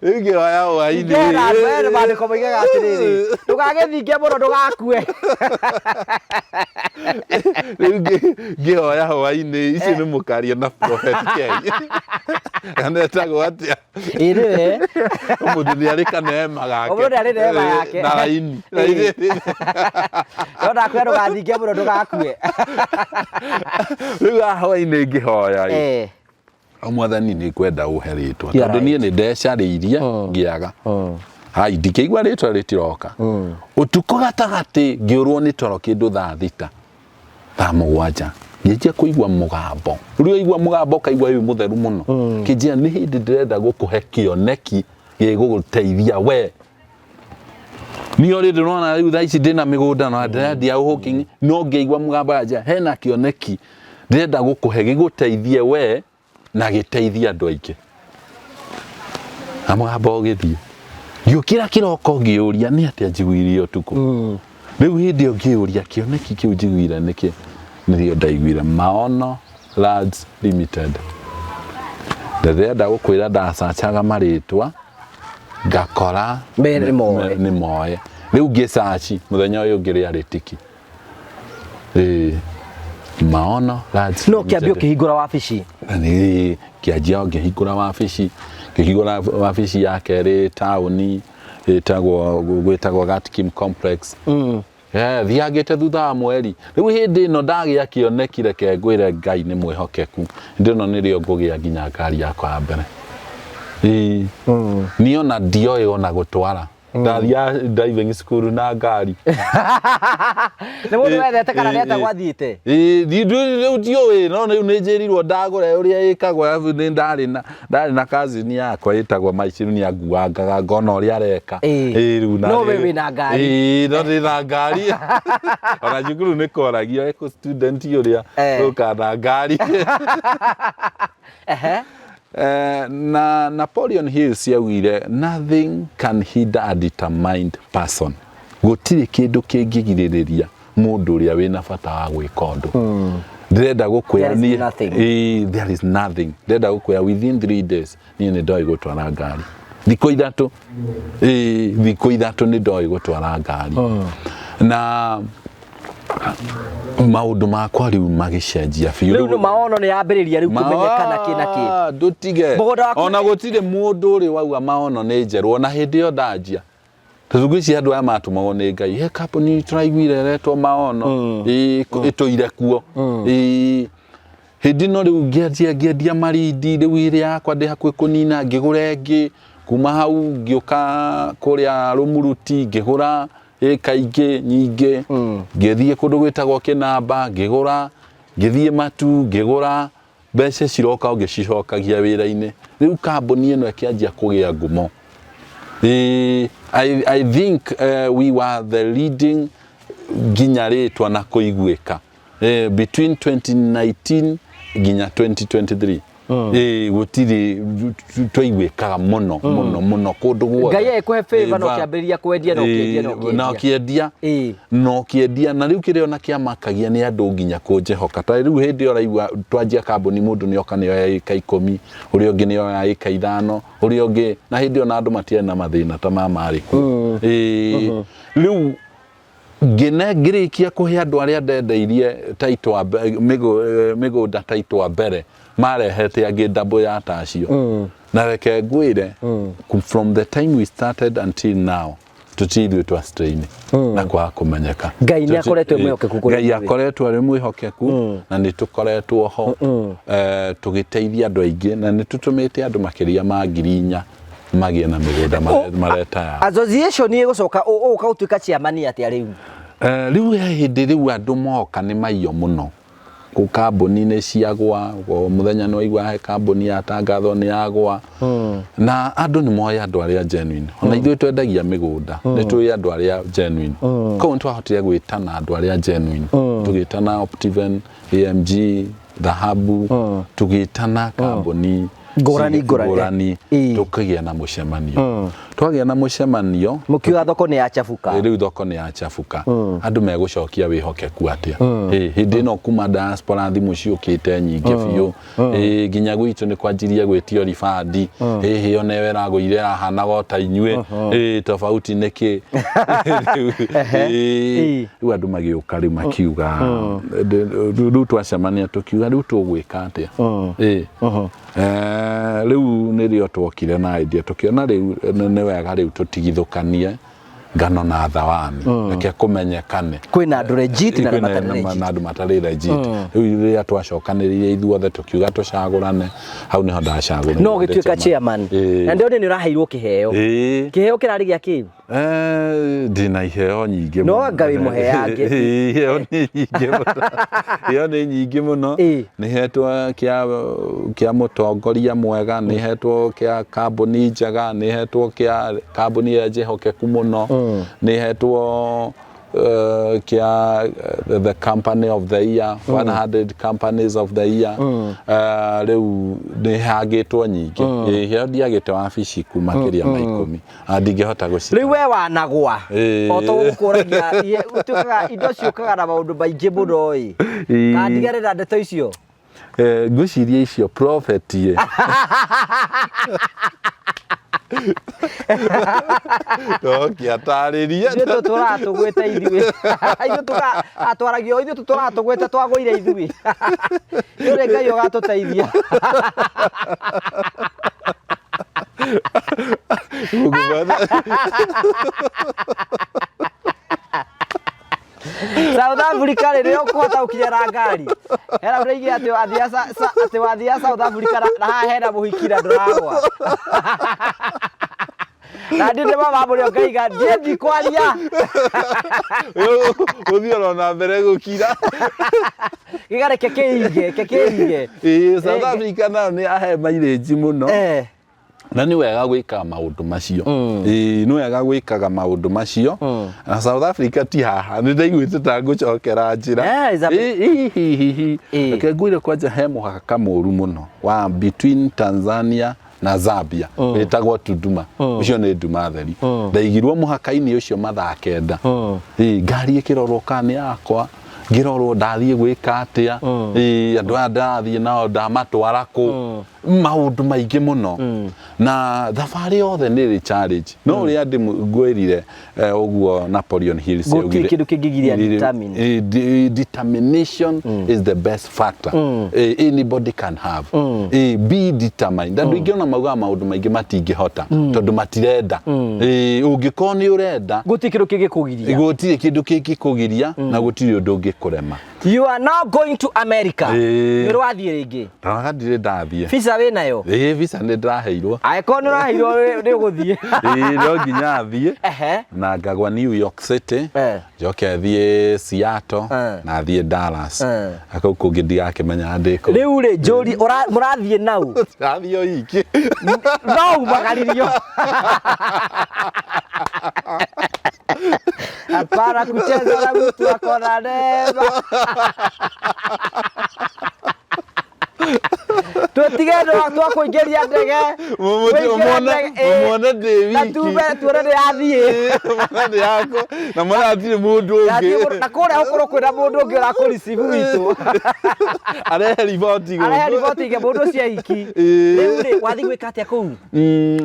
Rĩu ngĩhoya hwainĩ. Ngera andũ aya maandĩko moigaga atĩrĩrĩ, ndũgagĩthinge mũno ndũgakue. Rĩu ngĩhoya hwainĩ icio nĩ mũkaria na Prophet K. Kana etagwo atĩa? Ĩ nĩwe. Mũndũ nĩ arĩ kaneema gake. Mũndũ nĩ arĩ neema yake. Na raini. No ndakwĩra ndũgathinge mũno ndũgakue. Rĩu haha hwainĩ ngĩhoya ĩ. O mwathani nĩ ngwenda ũhe rĩtwa. You are Tondũ niĩ right. nĩ ndecarĩirie ngĩaga. Hai ndikĩigua rĩtwa rĩtiroka. Ũtukũ gatagatĩ ngĩũrwo nĩ toro kĩndũ thaa 6. Thaa 7 ngĩanjia kũigua mũgambo. Rĩu waigua mũgambo ũkaigua wĩ mũtheru mũno. Kĩnjĩra nĩ hĩndĩ ndĩrenda gũkũhe kĩoneki gĩgũgũteithia we. Niĩ already ndĩrona rĩu thaa ici ndĩna mĩgũnda na ndĩrendia hawking, no ngĩigua mũgambo wanjĩra hena kĩoneki ndĩrenda gũkũhe gĩgũteithie we na gĩteithie andũ aingĩ. Na mũgambo ũgĩthiĩ. Ngĩũkĩra kĩroko ngĩũria nĩ atĩa njiguire ũtukũ. Rĩu hĩndĩ ĩyo ngĩũria kĩoneki kĩu njiguire nĩkĩ, nĩrĩo ndaiguire Maono Lands Limited. Na ndĩrenda gũkwĩra ndacacaga marĩtwa ngakora Me nĩ moe. nĩ moe. Rĩu ngĩcaci mũthenya ũyũ ũngĩ rĩarĩ tiki. Ĩĩ. Maono Lands No kĩambia Limited. ũkĩhingũra wabici. Na nĩ kĩanjia ngĩhingũra wabici, ngĩhingũra wabici ya kerĩ taũni ĩtagwo gwĩtagwo Gatkim Complex. Thiangĩte thutha wa mweri. Rĩu hĩndĩ ĩno ndagĩa kĩoneki reke ngwĩre Ngai nĩ mwĩhokeku. Hĩndĩ ĩno nĩrĩo ngũgĩa nginya ngari yakwa ya mbere. Ĩĩ. Niĩ ona ndioĩ ona gũtwara. Ndathiaga driving school na ngari. Nĩ mũndũ wethete kana nĩ atĩa gwathiĩte? Ĩĩ, rĩu ndiũĩ no rĩu nĩ njĩrirwo ndagũra ũrĩa ĩkagwo arabu nĩ ndarĩ na ndarĩ na cousin yakwa ĩtagwo Maici nĩ anguangaga ngona ũrĩa areka. Ĩĩ. Rĩu na No we wĩna ngari. Ĩĩ, no ndĩ na ngari. Ona cukuru nĩ koragio eco student ũrĩa ũkaga na ngari. Ehe. Na Napoleon Hill ciaugire nothing can hinder a determined person. Gũtirĩ kĩndũ kĩngĩgirĩrĩria mũndũ ũrĩa wĩna bata wa gwĩka ũndũ. Ndĩrenda gũkwĩra There is niĩ nothing. Ĩĩ, there is nothing. Ndĩrenda gũkwĩra within 3 days niĩ nĩ ndoĩ gũtwara ngari. Thikũ 3. Ĩĩ, thikũ 3 nĩ ndoĩ gũtwara ngari. Na maũndũ makwa rĩu magĩcenjia biũ. Rĩu nĩ maono nĩ yambĩrĩria rĩu kũmenyekana kĩ na kĩ. Ndũtige. Mũgũnda waku Ona gũtirĩ mũndũ ũrĩ wauga maono nĩ njerũ ona hĩndĩ ĩyo ndanjia. Tondũ ngwĩciria andũ aya matũmagwo nĩ Ngai. He kambuni tũraiguire ĩretwo maono ĩtũire kuo. Ĩĩ. Hĩndĩ ĩno rĩu ngĩanjia ngĩendia marindi rĩu ĩrĩa yakwa ndĩ hakuhĩ kũnina ngĩgũra ĩngĩ. Kuma hau ngĩũka kũrĩa Rũmuruti ngĩgũra ĩka ingĩ nyingĩ. Ngĩthiĩ kũndũ gwĩtagwo Kĩnamba ngĩgũra, ngĩthiĩ Matu ngĩgũra, mbeca ciroka ngĩcicokagia wĩra-inĩ. Rĩu kambuni ĩno ĩkĩanjia kũgĩa ngumo. I think we were the leading nginya rĩtwa na kũiguĩka. Between 2019 nginya 2023. Gũtirĩ twaiguĩkaga mũno mũno mũno kũndũ guothe. Ngai agĩkũhe favor na ũkĩambĩrĩria kwendia na ũkĩendia na ũkĩendia. Na ũkĩendia. Na ũkĩendia. Na rĩu kĩrĩa ona kĩamakagia nĩ andũ nginya kũnjĩhoka. Ta rĩu hĩndĩ ĩyo ũraigua twanjia kambuni mũndũ nĩ oka nĩ oya ĩka 10, ũrĩa ũngĩ nĩ oya ĩka 5, ũrĩa ũngĩ, na hĩndĩ ĩyo na andũ matiarĩ na mathĩna ta maya marĩ kuo. Rĩu ngĩne ngĩrĩkia kũhe andũ arĩa ndendeirie title a mĩgũnda title a mbere marehete angĩ double ya tacio. Na reke ngwĩre, from the time we started until now tũtirĩ ithuĩ twa strain na kwaga kũmenyeka. Ngai nĩ akoretwo e mwĩhokeku kũrĩ Ngai ithuĩ. akoretwo arĩ mwĩhokeku na nĩ tũkoretwo ho tũgĩteithia andũ aingĩ na nĩ tũtũmĩte andũ makĩria ma 4,000 magĩe na mĩgũnda mareta yao. Association ĩgũcoka ũgũka gũtuĩka chairman atĩa rĩu? Rĩu he hĩndĩ rĩu andũ moka nĩ maiyo mũno. Kambuni nĩ ciagwa, o mũthenya nĩ waigua he kambuni yatangathwo nĩ yagwa. Na andũ nĩ moĩ andũ arĩa genuine. Ona ithuĩ twendagia mĩgũnda, nĩ tũĩ andũ arĩa genuine. Koguo nĩ twahotire gwĩtana andũ arĩa genuine. Tũgĩtana Optiven, AMG, Dhahabu, tũgĩtana kambuni Ngũrani, ngũrani. Ngũrani, tũkĩgĩa na mũcemanio. Twagĩa na mũcemanio, Mũkiuga thoko nĩ yachabuka. Rĩu thoko nĩ yachabuka, andũ megũcokia wĩhokeku atĩa? Hĩndĩ ĩno kuma diaspora thimũ ciũkĩte nyingĩ biũ. Nginya gwitũ nĩ kwanjirie gwĩtio ribandi. Hĩhĩ, ona ĩyo ĩragũire ĩrahanaga o ta inyuĩ. Tofauti nĩ kĩ? Rĩu andũ magĩũka rĩu makiuga, rĩu twacemania tũkiuga rĩu tũgwĩka atĩa? Rĩu nĩrĩo twokire na idea, tũkĩona rĩu nĩ wega rĩu tũtigithũkanie ngano na thawani, reke kũmenyekane kwĩna andũ legit na arĩa kwĩna matarĩ legit. Na andũ matarĩ legit. Rĩu rĩrĩa twacokanĩrĩire ithuothe tũkiuga tũcagũrane, hau nĩho ndacagũrire. No ũgĩtuĩka chairman. Na ndĩrona nĩ ũraheirwo kĩheo. Kĩheo kĩrarĩ gĩa kĩ? Ndĩna iheo nyingĩ No mũno. anga wĩ mũheange. Iheo nĩ nyingĩ mũno. Iheo nĩ nyingĩ mũno. Nĩ hetwo kĩa mũtongoria mwega, nĩ hetwo kĩa kambuni njega, nĩ hetwo kĩa kambuni ĩrĩa njĩhokeku mũno, nĩ hetwo kĩa the company of the year, 100 companies of the year. Rĩu nĩ hangĩtwo nyingĩ. Iheo ndiagĩte wabici ku makĩria ma 10. Ndingĩhota gũcita. Rĩu we wanagwa. O to gũkũragia ũtuĩkaga indo ciũkaga na maũndũ maingĩ mũno ĩ. Kandigare na ndeto icio. Ngwĩciria icio prophet ĩ. Ndokĩatarĩria. Ithuĩ tũtũraga tũgwĩte ithuĩ. Ithuĩ tuga atwaragio ithuĩ tũtũraga tũgwĩte twagũire ithuĩ. Nĩ Ngai ũgatũteithia. South Africa rĩ nĩo ũkũhota gũkinya na ngari. Hena ũraigua atĩ wathia atĩ wathia South Africa na haha hena mũhiki na ndũragwa. Na ndĩ mama mũrĩ ngaiga ndiĩ ndikwaria. Ũthiĩ oro na mbere gũkira. Gĩga reke kĩige, reke kĩige. Ĩĩ, South Africa nayo nĩ ahe mileage mũno. Na nĩ wega gwĩkaga maũndũ macio. Ĩĩ, nĩ wega gwĩkaga maũndũ macio. Na South Africa ti haha, nĩ ndaiguĩte ta ngũcokera njĩra. Eh, Ĩ, hihi. Reke ngwĩre kwanja he mũhaka mũru mũno wa between Tanzania na Zambia, wĩtagwo Tunduma. Ũcio nĩ nduma theri. Ndaigirwo mũhaka-inĩ ũcio mathaa 9. Ĩ, ngari ĩkĩrorwo kana nĩ yakwa, ngĩrorwo ndathiĩ gwĩka atĩa. Ĩ, andũ aya ndĩrathiĩ nao ndamatwara kũ, maũndũ maingĩ mũno. Na thabarĩ yothe nĩ ĩrĩ challenge, no ũrĩa ngwĩrire ũguo Napoleon Hill Gũtirĩ kĩndũ kĩngĩgiria determine. Determination is the best factor anybody can have. Be determined. Andũ aingĩ ona maugaga maũndũ maingĩ matingĩhota tondũ matirenda. Ũngĩkorwo nĩ ũrenda, Gũtirĩ kĩndũ kĩngĩkũgiria. Gũtirĩ kĩndũ kĩngĩkũgiria na gũtirĩ ũndũ ũngĩkũrema. You are now going to America. Ĩĩ. Nĩ ũrathiĩ rĩngĩ. Ndaraga ndirĩ ndathiĩ. Visa wĩ nayo? Ĩĩ, visa nĩ ndĩraheirwo. Angĩkorwo nĩ ũraheirwo nĩ ũgũthiĩ. Ĩĩ, no nginya thiĩ. Na ngagwa New York City, njoke thiĩ Seattle, na thiĩ Dallas. Na kũu kũngĩ ndigakĩmenya ndĩ kũ. Rĩu rĩ, njũri mũrathiĩ nau? Tũrathiĩ o iki. No umagaririo. Hapana kucheza na mtu ako na neema. Tutige ndo twakũingĩria ndege. Ũingĩre ndege, ĩ. Mũmwone ndĩ Na wiki. tume tuone nĩ yathiĩ. Mũmwone ndĩ yako na mwone hatirĩ mũndũ Yathiĩ ũngĩ. na kũrĩa gũkorwo kwĩna mũndũ ũngĩ ũrakũreceive witũ. Arehe riboti gũkũ. Arehe riboti ige mũndũ ũcio aiki. Rĩu rĩ, wathiĩ gwĩka atĩa kũu?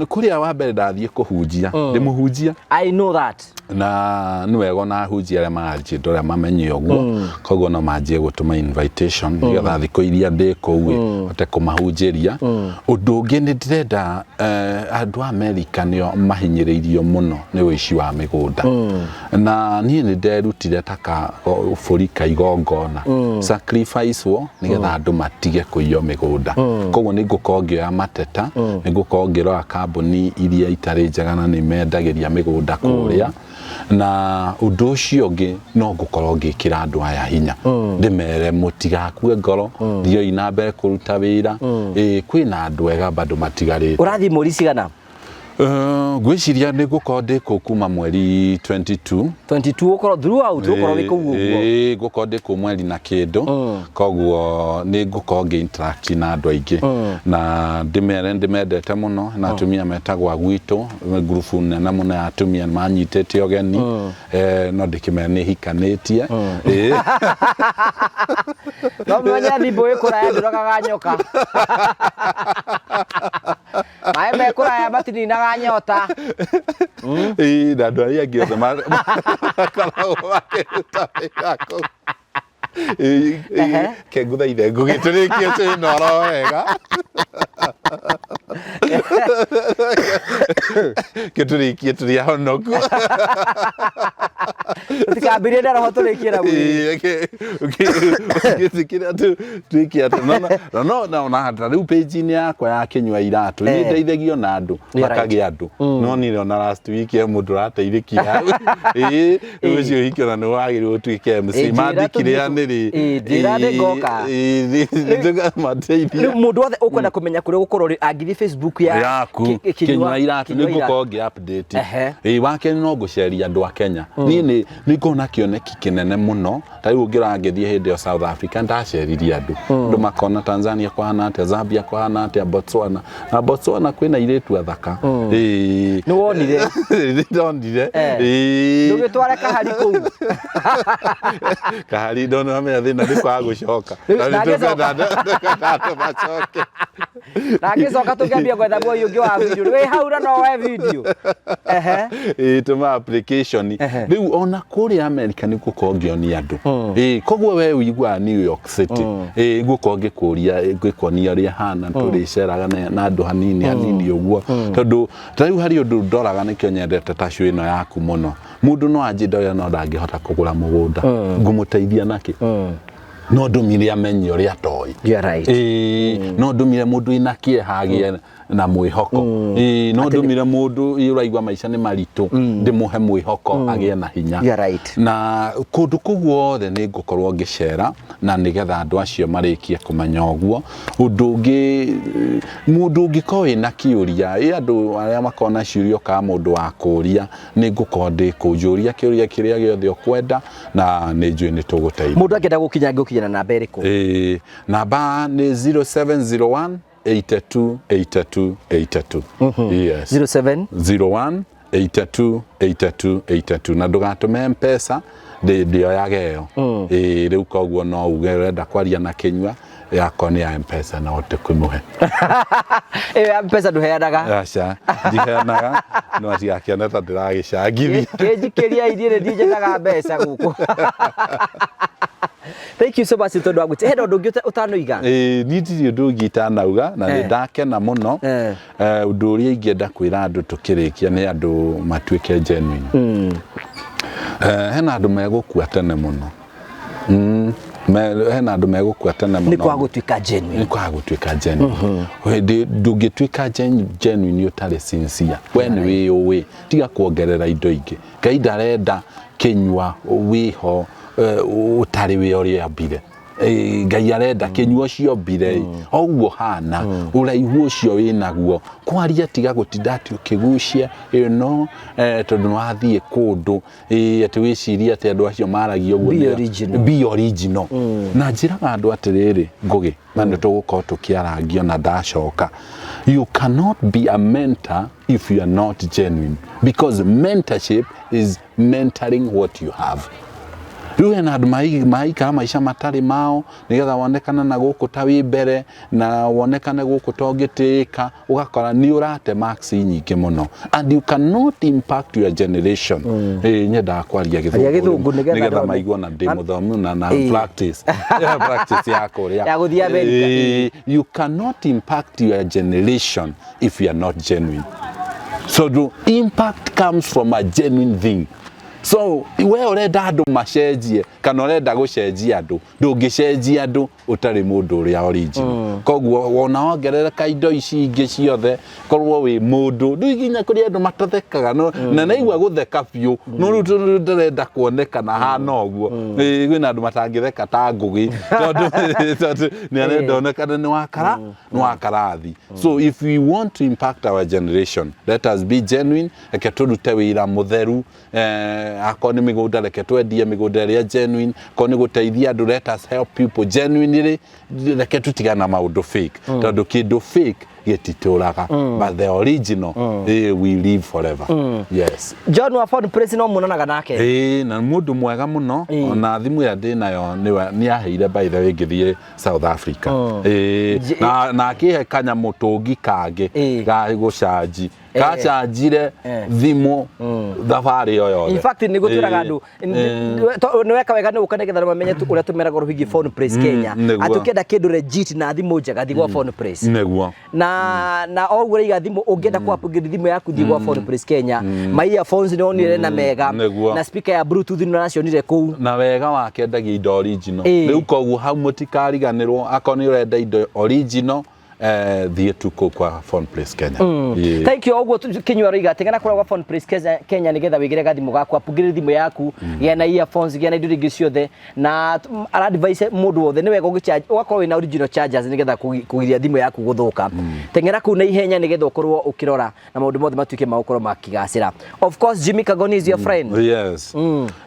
Kũrĩa wa mbere ndathiĩ kũhunjia. Ndĩ mũhunjia. I know that. Na nĩ wega ona ahunjia arĩa maranjĩndora mamenye ũguo, koguo no manjie gũtũma invitation nĩgetha thikũ iria ndĩ kũu ĩ, hote kũmahunjĩria. Ũndũ ũngĩ nĩ ndĩrenda andũ a Amerika nĩo mahinyĩrĩirio mũno nĩ ũici wa mĩgũnda. Na niĩ nĩ nderutire ta ka bũri ka igongona, sacrifice wo nĩgetha andũ matige kũiywo mĩgũnda. Koguo nĩ ngũkorwo ngĩoya mateta, nĩ ngũkorwo ngĩrora kambuni iria itarĩ njega na nĩ mendagĩria mĩgũnda kũrĩa. Na ũndũ ũcio ũngĩ no ngũkorwo ngĩkĩra andũ aya hinya, ndĩmere mũtigakue ngoro, thiĩi na mbere kũruta wĩra. Ĩĩ, kwĩna andũ ega bado matigarĩte. Ũrathiĩ mweri cigana? Ngwĩciria nĩ ngũkorwo ndĩ kũu kuma mweri 22. 22 ũkorwo throughout, ũkorwo wĩ kũu ũguo? Ĩĩ, ngũkorwo ndĩ kũu mweri na kĩndũ, koguo nĩ ngũkorwo ngĩ interact na andũ aingĩ na ndĩmere ndĩmendete mũno, na atumia metagwo a gwitũ, ngurubu nene mũno ya atumia manyitĩte ũgeni. No ndĩkĩmere nĩ hikanĩtie. Ĩĩ. No menye thimbo ĩ kũraya ndũragaga nyoka, maĩ me kũraya matininaga nyota. Ĩĩ, na andũ arĩa angĩ othe makoragwo makĩruta wĩra kũu. Ĩĩ, ĩĩ, ke ngũthaithe ngũgĩ tũrĩkie twĩnoro wega, ke tũrĩkie tũrĩ ahonoku. Tũtikambĩrie na roho, tũrĩkie na mwĩrĩ. Ũngĩtĩkĩra tuĩke atĩ no no na ta rĩu page-inĩ yakwa ya Kĩnyua Iratũ nĩ ndeithagio na andũ makagĩa andũ, no niĩ ona last week he mũndũ ũrateithĩkire hau. Ĩĩ, rĩu ũcio ũhiki ona nĩ wagĩrĩirwo ũtuĩke MC. Ĩĩ, njĩra mandikire tũthiĩ anĩrĩ. Ĩĩ, njĩra nĩ ngoka. Tũkamateithia. Rĩu mũndũ wothe ũkwenda kũmenya kũrĩa ũgũkorwo rĩ, angĩthiĩ Facebook ya Yaku Kĩnyua Iratũ, nĩ ngũkorwo ngĩ update. Ĩĩ, wa kerĩ no ngũceria andũ a Kenya. Niĩ nĩ ngoragwo na kĩoneki kĩnene mũno. Ta rĩu ũngĩrora ngĩthiĩ hĩndĩ ĩyo South Africa, ndaceririe andũ, andũ makona Tanzania kũhana atĩa, Zambia kũhana atĩa, Botswana. Na Botswana kwĩna airĩtu athaka. Ĩĩ. Nĩ wonire? Nĩ ndonire. Ĩĩ. Ndũgĩtware kahari kũu. Kahari ndona amenya thĩna nĩ kwaga gũcoka. Rĩu, Na nĩ ndangĩcoka. tũkwenda andũ macoke. Na ngĩcoka tũkĩambia gwetha muoyi ũngĩ wa video wĩ hau na no woe video. Ehe. Ĩĩ, tũma application. Rĩu ona kũrĩa America nĩ ngũkorwo ngĩonia andũ. Ĩĩ, koguo we ũiguaga New York City, ĩĩ, ngũkorwo ngĩkũria, ngĩkuonia ũrĩa hana, tũrĩceraga na andũ hanini hanini ũguo, tondũ ta rĩu harĩ ũndũ ndoraga, nĩkĩo nyendete ta show ĩno yaku mũno. Mũndũ no anjie ndoya, no ndangĩhota kũgũra mũgũnda, ngũmũteithia nakĩ? No ndũmire amenye ũrĩa atoĩ. You are right. Ĩĩ, no ndũmire mũndũ wĩna kĩeha agĩe na mwĩhoko. Ĩĩ, no ndũmire mũndũ ũraigua maica nĩ maritũ, ndĩmũhe mwĩhoko agĩe na hinya. You are right. Na kũndũ kũu guothe nĩ ngũkorwo ngĩcera na nĩgetha andũ acio marĩkie kũmenya ũguo. Ũndũ ũngĩ, mũndũ ũngĩkorwo wĩna kĩũria, ĩ andũ arĩa makoragwo na ciũria kana mũndũ wa kũũria, nĩ ngũkorwo ndĩ kũu, njũria kĩũria kĩrĩa gĩothe ũkwenda na nĩ njũĩ nĩ tũgũteithia. Mũndũ angĩenda gũkinya, angĩgũkinya na namba ĩrĩkũ? Ĩĩ, namba nĩ 0701 82 82 82. Yes. 07 01 82 82 82, na ndũgatũme Mpesa, ndĩoyaga ĩyo. Ĩĩ, rĩu koguo no uge ũrenda kwaria na Kĩnyua, yakwa nĩ ya Mpesa no tũkĩmũhe. Ĩyo ya Mpesa ndũheanaga? Aca, ndiheanaga, no atigakĩone ta ndĩragĩcangithia. Kĩnjikĩria iria nĩ ndinjetaga mbeca gũkũ. Thank you so much tondũ wa gwĩte. Hena ũndũ ũngĩ ũtanoiga? Ĩĩ, niĩ ndirĩ ũndũ ũngĩ itanauga na nĩ ndakena mũno. Ũndũ ũrĩa ingĩenda kwĩra andũ tũkĩrĩkia nĩ andũ matuĩke genuine. Hena andũ megũkua tene mũno. Hena andũ megũkua tene mũno. Nĩ kwaga gũtuĩka genuine. Nĩ kwaga gũtuĩka genuine. Hĩndĩ ndũngĩtuĩka genuine ũtarĩ sincere. We nĩ wĩyũĩ, tiga kuongerera indo ingĩ. Ngai ndarenda Kĩnyua wĩho ũtarĩ wĩ ũrĩa ambire. Ngai arenda Kĩnyua ũcio ombire o ũguo hana, ũraihu ũcio wĩnaguo. Kwaria tiga gũtinda atĩ ũkĩgucia ĩno, tondũ nĩ wathiĩ kũndũ, atĩ wĩcirie atĩ andũ acio maragia ũguo. Be original. Be original. Na njĩraga andũ atĩrĩrĩ, Ngũgĩ, na nĩ tũgũkorwo tũkĩarangia na ndacoka, you cannot be a mentor if you are not genuine, because mentorship is mentoring what you have. Rĩu hena andũ maraikara maica matarĩ mao nĩgetha wonekane na gũkũ ta wĩ mbere na wonekane gũkũ ta ũngĩtĩĩka, ũgakora nĩ ũrate marks nyingĩ mũno and you cannot impact your generation. Ĩĩ, nyendaga kwaria Aria Gĩthũngũ Gĩthũngũ nĩgetha nĩgetha andũ maigue na ndĩ mũthomu na practice. Yeah, practice ya kũrĩa Ya gũthiĩ America. Ĩĩ, you cannot impact your generation if you are not genuine. So the impact comes from a genuine thing. So we ũrenda andũ macenjie kana ũrenda gũcenjia andũ, ndũngĩcenjia andũ ũtarĩ mũndũ ũrĩa original. Koguo wona wongerereka indo ici ingĩ ciothe, korwo wĩ mũndũ ndũ nginya kũrĩ andũ matathekaga no, na naigua gũtheka biũ, no rĩu tondũ ndarenda kuonekana hana ũguo. Ĩĩ, kwĩna andũ matangĩtheka ta Ngũgĩ tondũ nĩ arenda onekane nĩ wakara nĩ wa karathi. So if we want to impact our generation, let us be genuine. Reke tũrute wĩra mũtheru. Akorwo nĩ mĩgũnda, reke twendie mĩgũnda ĩrĩa genuine. Akorwo nĩ gũteithia andũ, let us help people genuinely. Reke tũtigane na maũndũ fake, tondũ kĩndũ fake gĩtitũraga, but the original, we live forever. Yes. John wa Phone Place no muonanaga nake? Ĩĩ, na mũndũ mwega mũno. Ona thimũ ĩrĩa ndĩ nayo nĩwe nĩ aheire, by the way, ngĩthiĩ South Africa. Ĩĩ, na akĩhe kanyamũ tũngi kangĩ ga gũcanji, gacanjire thimũ thabarĩ ĩyo yothe. In fact, nĩguo twĩraga andũ nĩ weka wega nĩ gũka nĩgetha mamenye ũrĩa tũmeraga ũhoro wĩgiĩ Phone Place Kenya, atĩ ũkĩenda kĩndũ legit na thimũ njega, thiĩ gwa Phone Place. Na o ũguo raiga thimũ, ũngĩenda ku upgrade thimũ yaku, thiĩ gwa Phone Place Kenya. Ma earphones nĩ wonire na mega na speaker ya bluetooth nĩ ũracionire kũu. Na wega wake endagia indo original. Rĩu koguo hau mũtikariganĩrwo, akorwo nĩ ũrenda indo original, thiĩ tu kũu kwa Phone Place Kenya. Ĩĩ. Thank you. Ũguo Kinyua roiga tigana kũrĩa gwa Phone Place Kenya nĩgetha wĩgĩre gathimũ gaku, upgrade thimũ yaku, gĩa na earphones, gĩa na indo ingĩ ciothe. Na ara advise mũndũ wothe nĩ wega ũgĩcharge ũgakorwo wĩna original chargers nĩgetha kũgiria thimũ yaku gũthũka. Teng'era kũu na ihenya nĩgetha ũkorwo ũkĩrora na maũndũ mothe matuĩke ma gũkorwo makĩgacĩra. Of course, Jimmy Kagoni is your friend. Yes.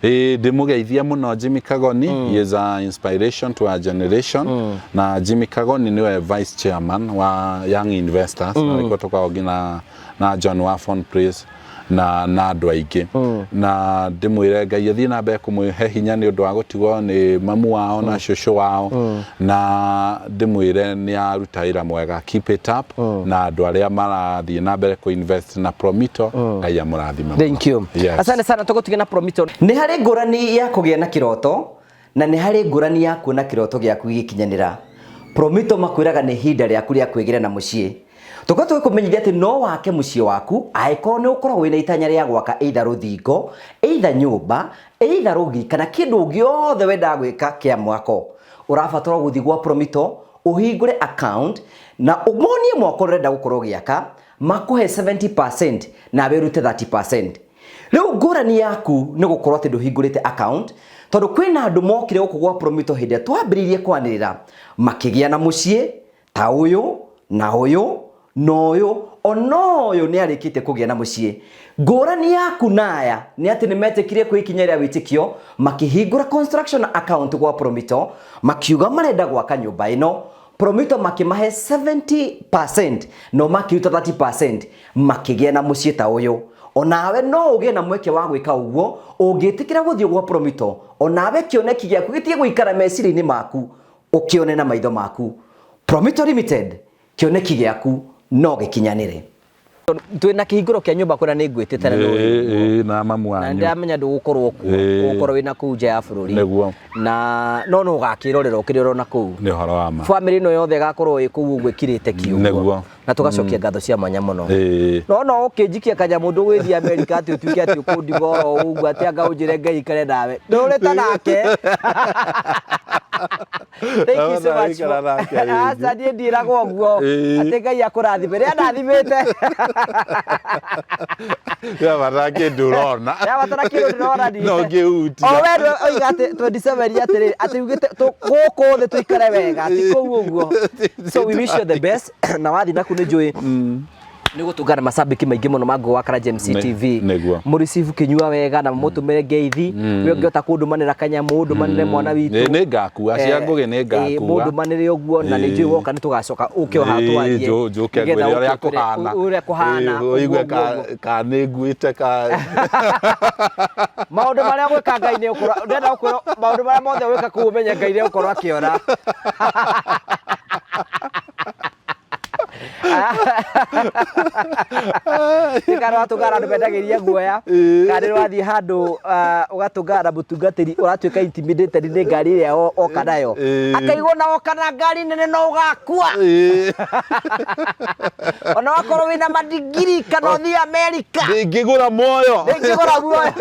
Ĩĩ, ndĩmũgeithia mũno Jimmy Kagoni. He is a inspiration to our generation. Na Jimmy Kagoni nĩwe vice chairman wa Young Investors, na nĩkuo tũkoragwo nginya na John wa Phone Place na andũ aingĩ. Na ndĩmwĩre Ngai athiĩ na mbere kũmũhe hinya nĩ ũndũ wa gũtigwo nĩ mamu wao na cũcũ wao, na ndĩmwĩre nĩ aruta wĩra mwega, keep it up, na andũ arĩa marathiĩ na mbere kũ invest na Promito, Ngai amũrathime mũno. Thank you. Yes. Asante sana, tũgũtiga na Promito. Nĩ harĩ ngũrani ya kũgĩa na kĩroto na nĩ harĩ ngũrani ya kuona kĩroto gĩaku gĩgĩkinyanĩra. Promito makwĩraga nĩ ihinda rĩaku rĩa kwĩgĩra na mũciĩ. Tũkorwo tũgĩkũmenyithia atĩ no wake mũciĩ waku angĩkorwo nĩ ũkoragwo wĩna itanya rĩa gwaka either rũthingo, either nyũmba, either rũgiri kana kĩndũ gĩothe wendaga gwĩka kĩa mwako. Ũrabatara gũthiĩ gwa Promito ũhingũre account na ũmonie mwako ũrenda gũkorwo ũgĩaka, makũhe 70% nawe ũrute 30%. Rĩu ngũrani yaku nĩ gũkorwo atĩ ndũhingũrĩte account, tondũ kwĩna andũ mokire gũkũ gwa Promito hĩndĩ ĩrĩa twambĩrĩirie kwanĩrĩra makĩgĩa na mũciĩ ta ũyũ na ũyũ na ũyũ, ona ũyũ nĩ arĩkĩtie kũgĩa na mũciĩ. Ngũrani yaku na aya nĩ atĩ nĩ metĩkirie kwĩ ikinya rĩa wĩtĩkio, makĩhingũra construction account gwa Promito, makiuga marenda gwaka nyũmba ĩno. Promito makĩmahe 70% no makĩruta 30%, makĩgĩa na mũciĩ ta ũyũ. Onawe no ũgĩe na mweke wa gwĩka ũguo ũngĩtĩkĩra gũthiĩ gwa Promito, onawe kĩoneki gĩaku gĩtige gũikara meciria-inĩ maku, ũkĩone na maitho maku. Promito Limited, kĩoneki gĩaku no gĩkinyanĩre. Twĩna kĩhingũro kĩa nyũmba kũrĩa nĩ ngwĩtĩte na nĩ Ĩĩ, ĩĩ, na mamu na wanyu. Ndĩramenya ndũgũkorwo kuo. Ũgũkorwo wĩna kũu nja ya bũrũri. Na no ũgakĩrorera ũkĩrĩ na kũu. Nĩ ũhoro wa ma. Bamĩrĩ ĩno yothe ĩgakorwo ĩ kũu ũguo ĩkirĩte ki ũguo. Na tũgacokia ngatho cia mwanya mũno. No ũkĩnjikia kanyamũ ndũgwĩthiĩ Amerika atĩ ũtuĩke atĩ ũkũndiga oro ũguo, atĩ anga ũnjĩre Ngai ikare nawe ndũrĩte nake. Thank you so much. Ikara nake rĩngĩ. Aca, niĩ ndiĩragwo ũguo atĩ Ngai akũrathime rĩrĩa ndathimĩte. Yabatara kĩndũ ũrona. Yabatara kĩndũ ndĩrona niĩ. No ngĩhutia. O we nĩwe oiga atĩ 27 atĩrĩrĩ, atĩ ugĩte gũkũ thĩ tũikare wega, ti kũu ũguo. So we wish you the best, na wathiĩ naku nĩ njũĩ nĩ gũtũngana macambĩki maingĩ mũno ma Ngũgĩ wa Karanja MC TV. Mũreceive Kĩnyua wega na mũmũtũmĩre ngeithi. We ũngĩhota kũndũmanĩra kanyamũ, ũndũmanĩre mwana witũ. Nĩ ngakua cia Ngũgĩ, nĩ ngakua. Mũndũmanĩre ũguo, na nĩ njũĩ woka nĩ tũgacoka ũke o haha twarie. Njũke nĩgetha ngwĩre ũrĩa ũke ũtwĩre kũhana. Ũrĩa kũhana. Ũigue ũguo, ũguo. Ka nĩ nguĩte ka Maũndũ marĩa gwĩka Ngai nĩ ũkorwo ndĩrenda gũkwĩra, maũndũ marĩa mothe gwĩka kũu ũmenye Ngai nĩ ũkorwo akĩona. Nĩ kana watũngana andũ mendagĩria guoya, kana nĩ wathiĩ handũ ũgatũngana na mũtungatĩri ũratuĩka intimidated nĩ ngari ĩrĩa oka nayo. Akaigwo na oka na ngari nene no ũgakua. Ona wakorwo wĩna madigiri kana ũthiĩ Amerika. Ndĩngĩgũra muoyo. Ndĩngĩgũra muoyo.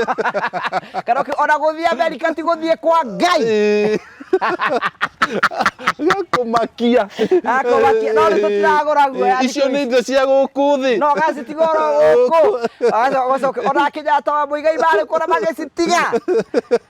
Kana ona gũthiĩ Amerika ti gũthiĩ kwa Ngai. Gakũmakia. Gakũmakia. No rĩu tũtiragũra guoya Icio thikũ nĩ ici. indo cia gũkũ thĩ. No gacitiga oro gũkũ. Agacoka ona Kenyatta wa Muigai marĩ kuona magĩcitiga.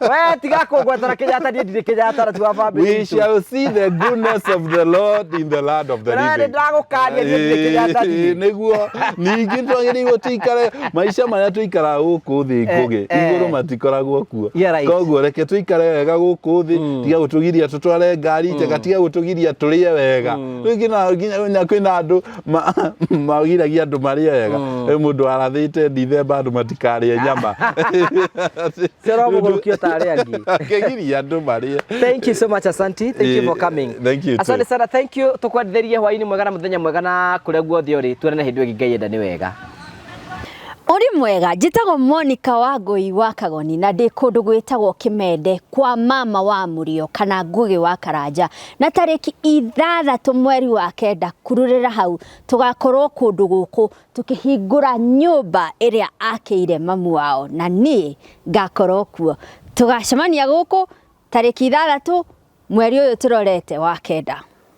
We tiga kũngwetera Kenyatta, niĩ ndirĩ Kenyatta na ti wa family We itũ. shall see the goodness of the Lord in the land of the We living. nĩndagũkania, niĩ ndirĩ Kenyatta ndirĩ. Nĩguo ningĩ twagĩrĩirwo tũikare maica marĩa tũikaraga gũkũ thĩ ngũgĩ igũrũ matikoragwo kuo. Yeah, right. Koguo reke tũikare wega gũkũ thĩ, tiga gũtũgiria tũtware ngari njega, tiga gũtũgiria tũrĩe wega. Rĩu nginya kwĩna andũ magiragia andũ marĩe wega. Rĩu mũndũ arathĩte Dithemba andũ matikarĩe nyama. Cio mũgũrũkio ta arĩa angĩ. Akĩgiria andũ marĩe. Thank you so much, Asante. Thank you for coming. Thank you too. Asante sana, thank you. Tukwendithĩrie hwaĩ-inĩ mwega na mũthenya mwega na kũrĩa guothe ũrĩ. Tuonane hĩndĩ ĩngĩ Ngai enda nĩ wega. Ũrĩ mwega, njĩtagwo Monica Wangũi wa Kagoni na ndĩ kũndũ gwĩtagwo Kĩmende kwa mama wa Mũrio kana Ngũgĩ wa Karanja, na tarĩki 6 mweri wa 9 kururĩra hau tũgakorwo kũndũ gũkũ tũkĩhingũra nyũmba ĩrĩa akĩire mamu wao, na niĩ ngakorwo kuo. Tũgacemania gũkũ tarĩki 6 mweri ũyũ tũrorete wa 9.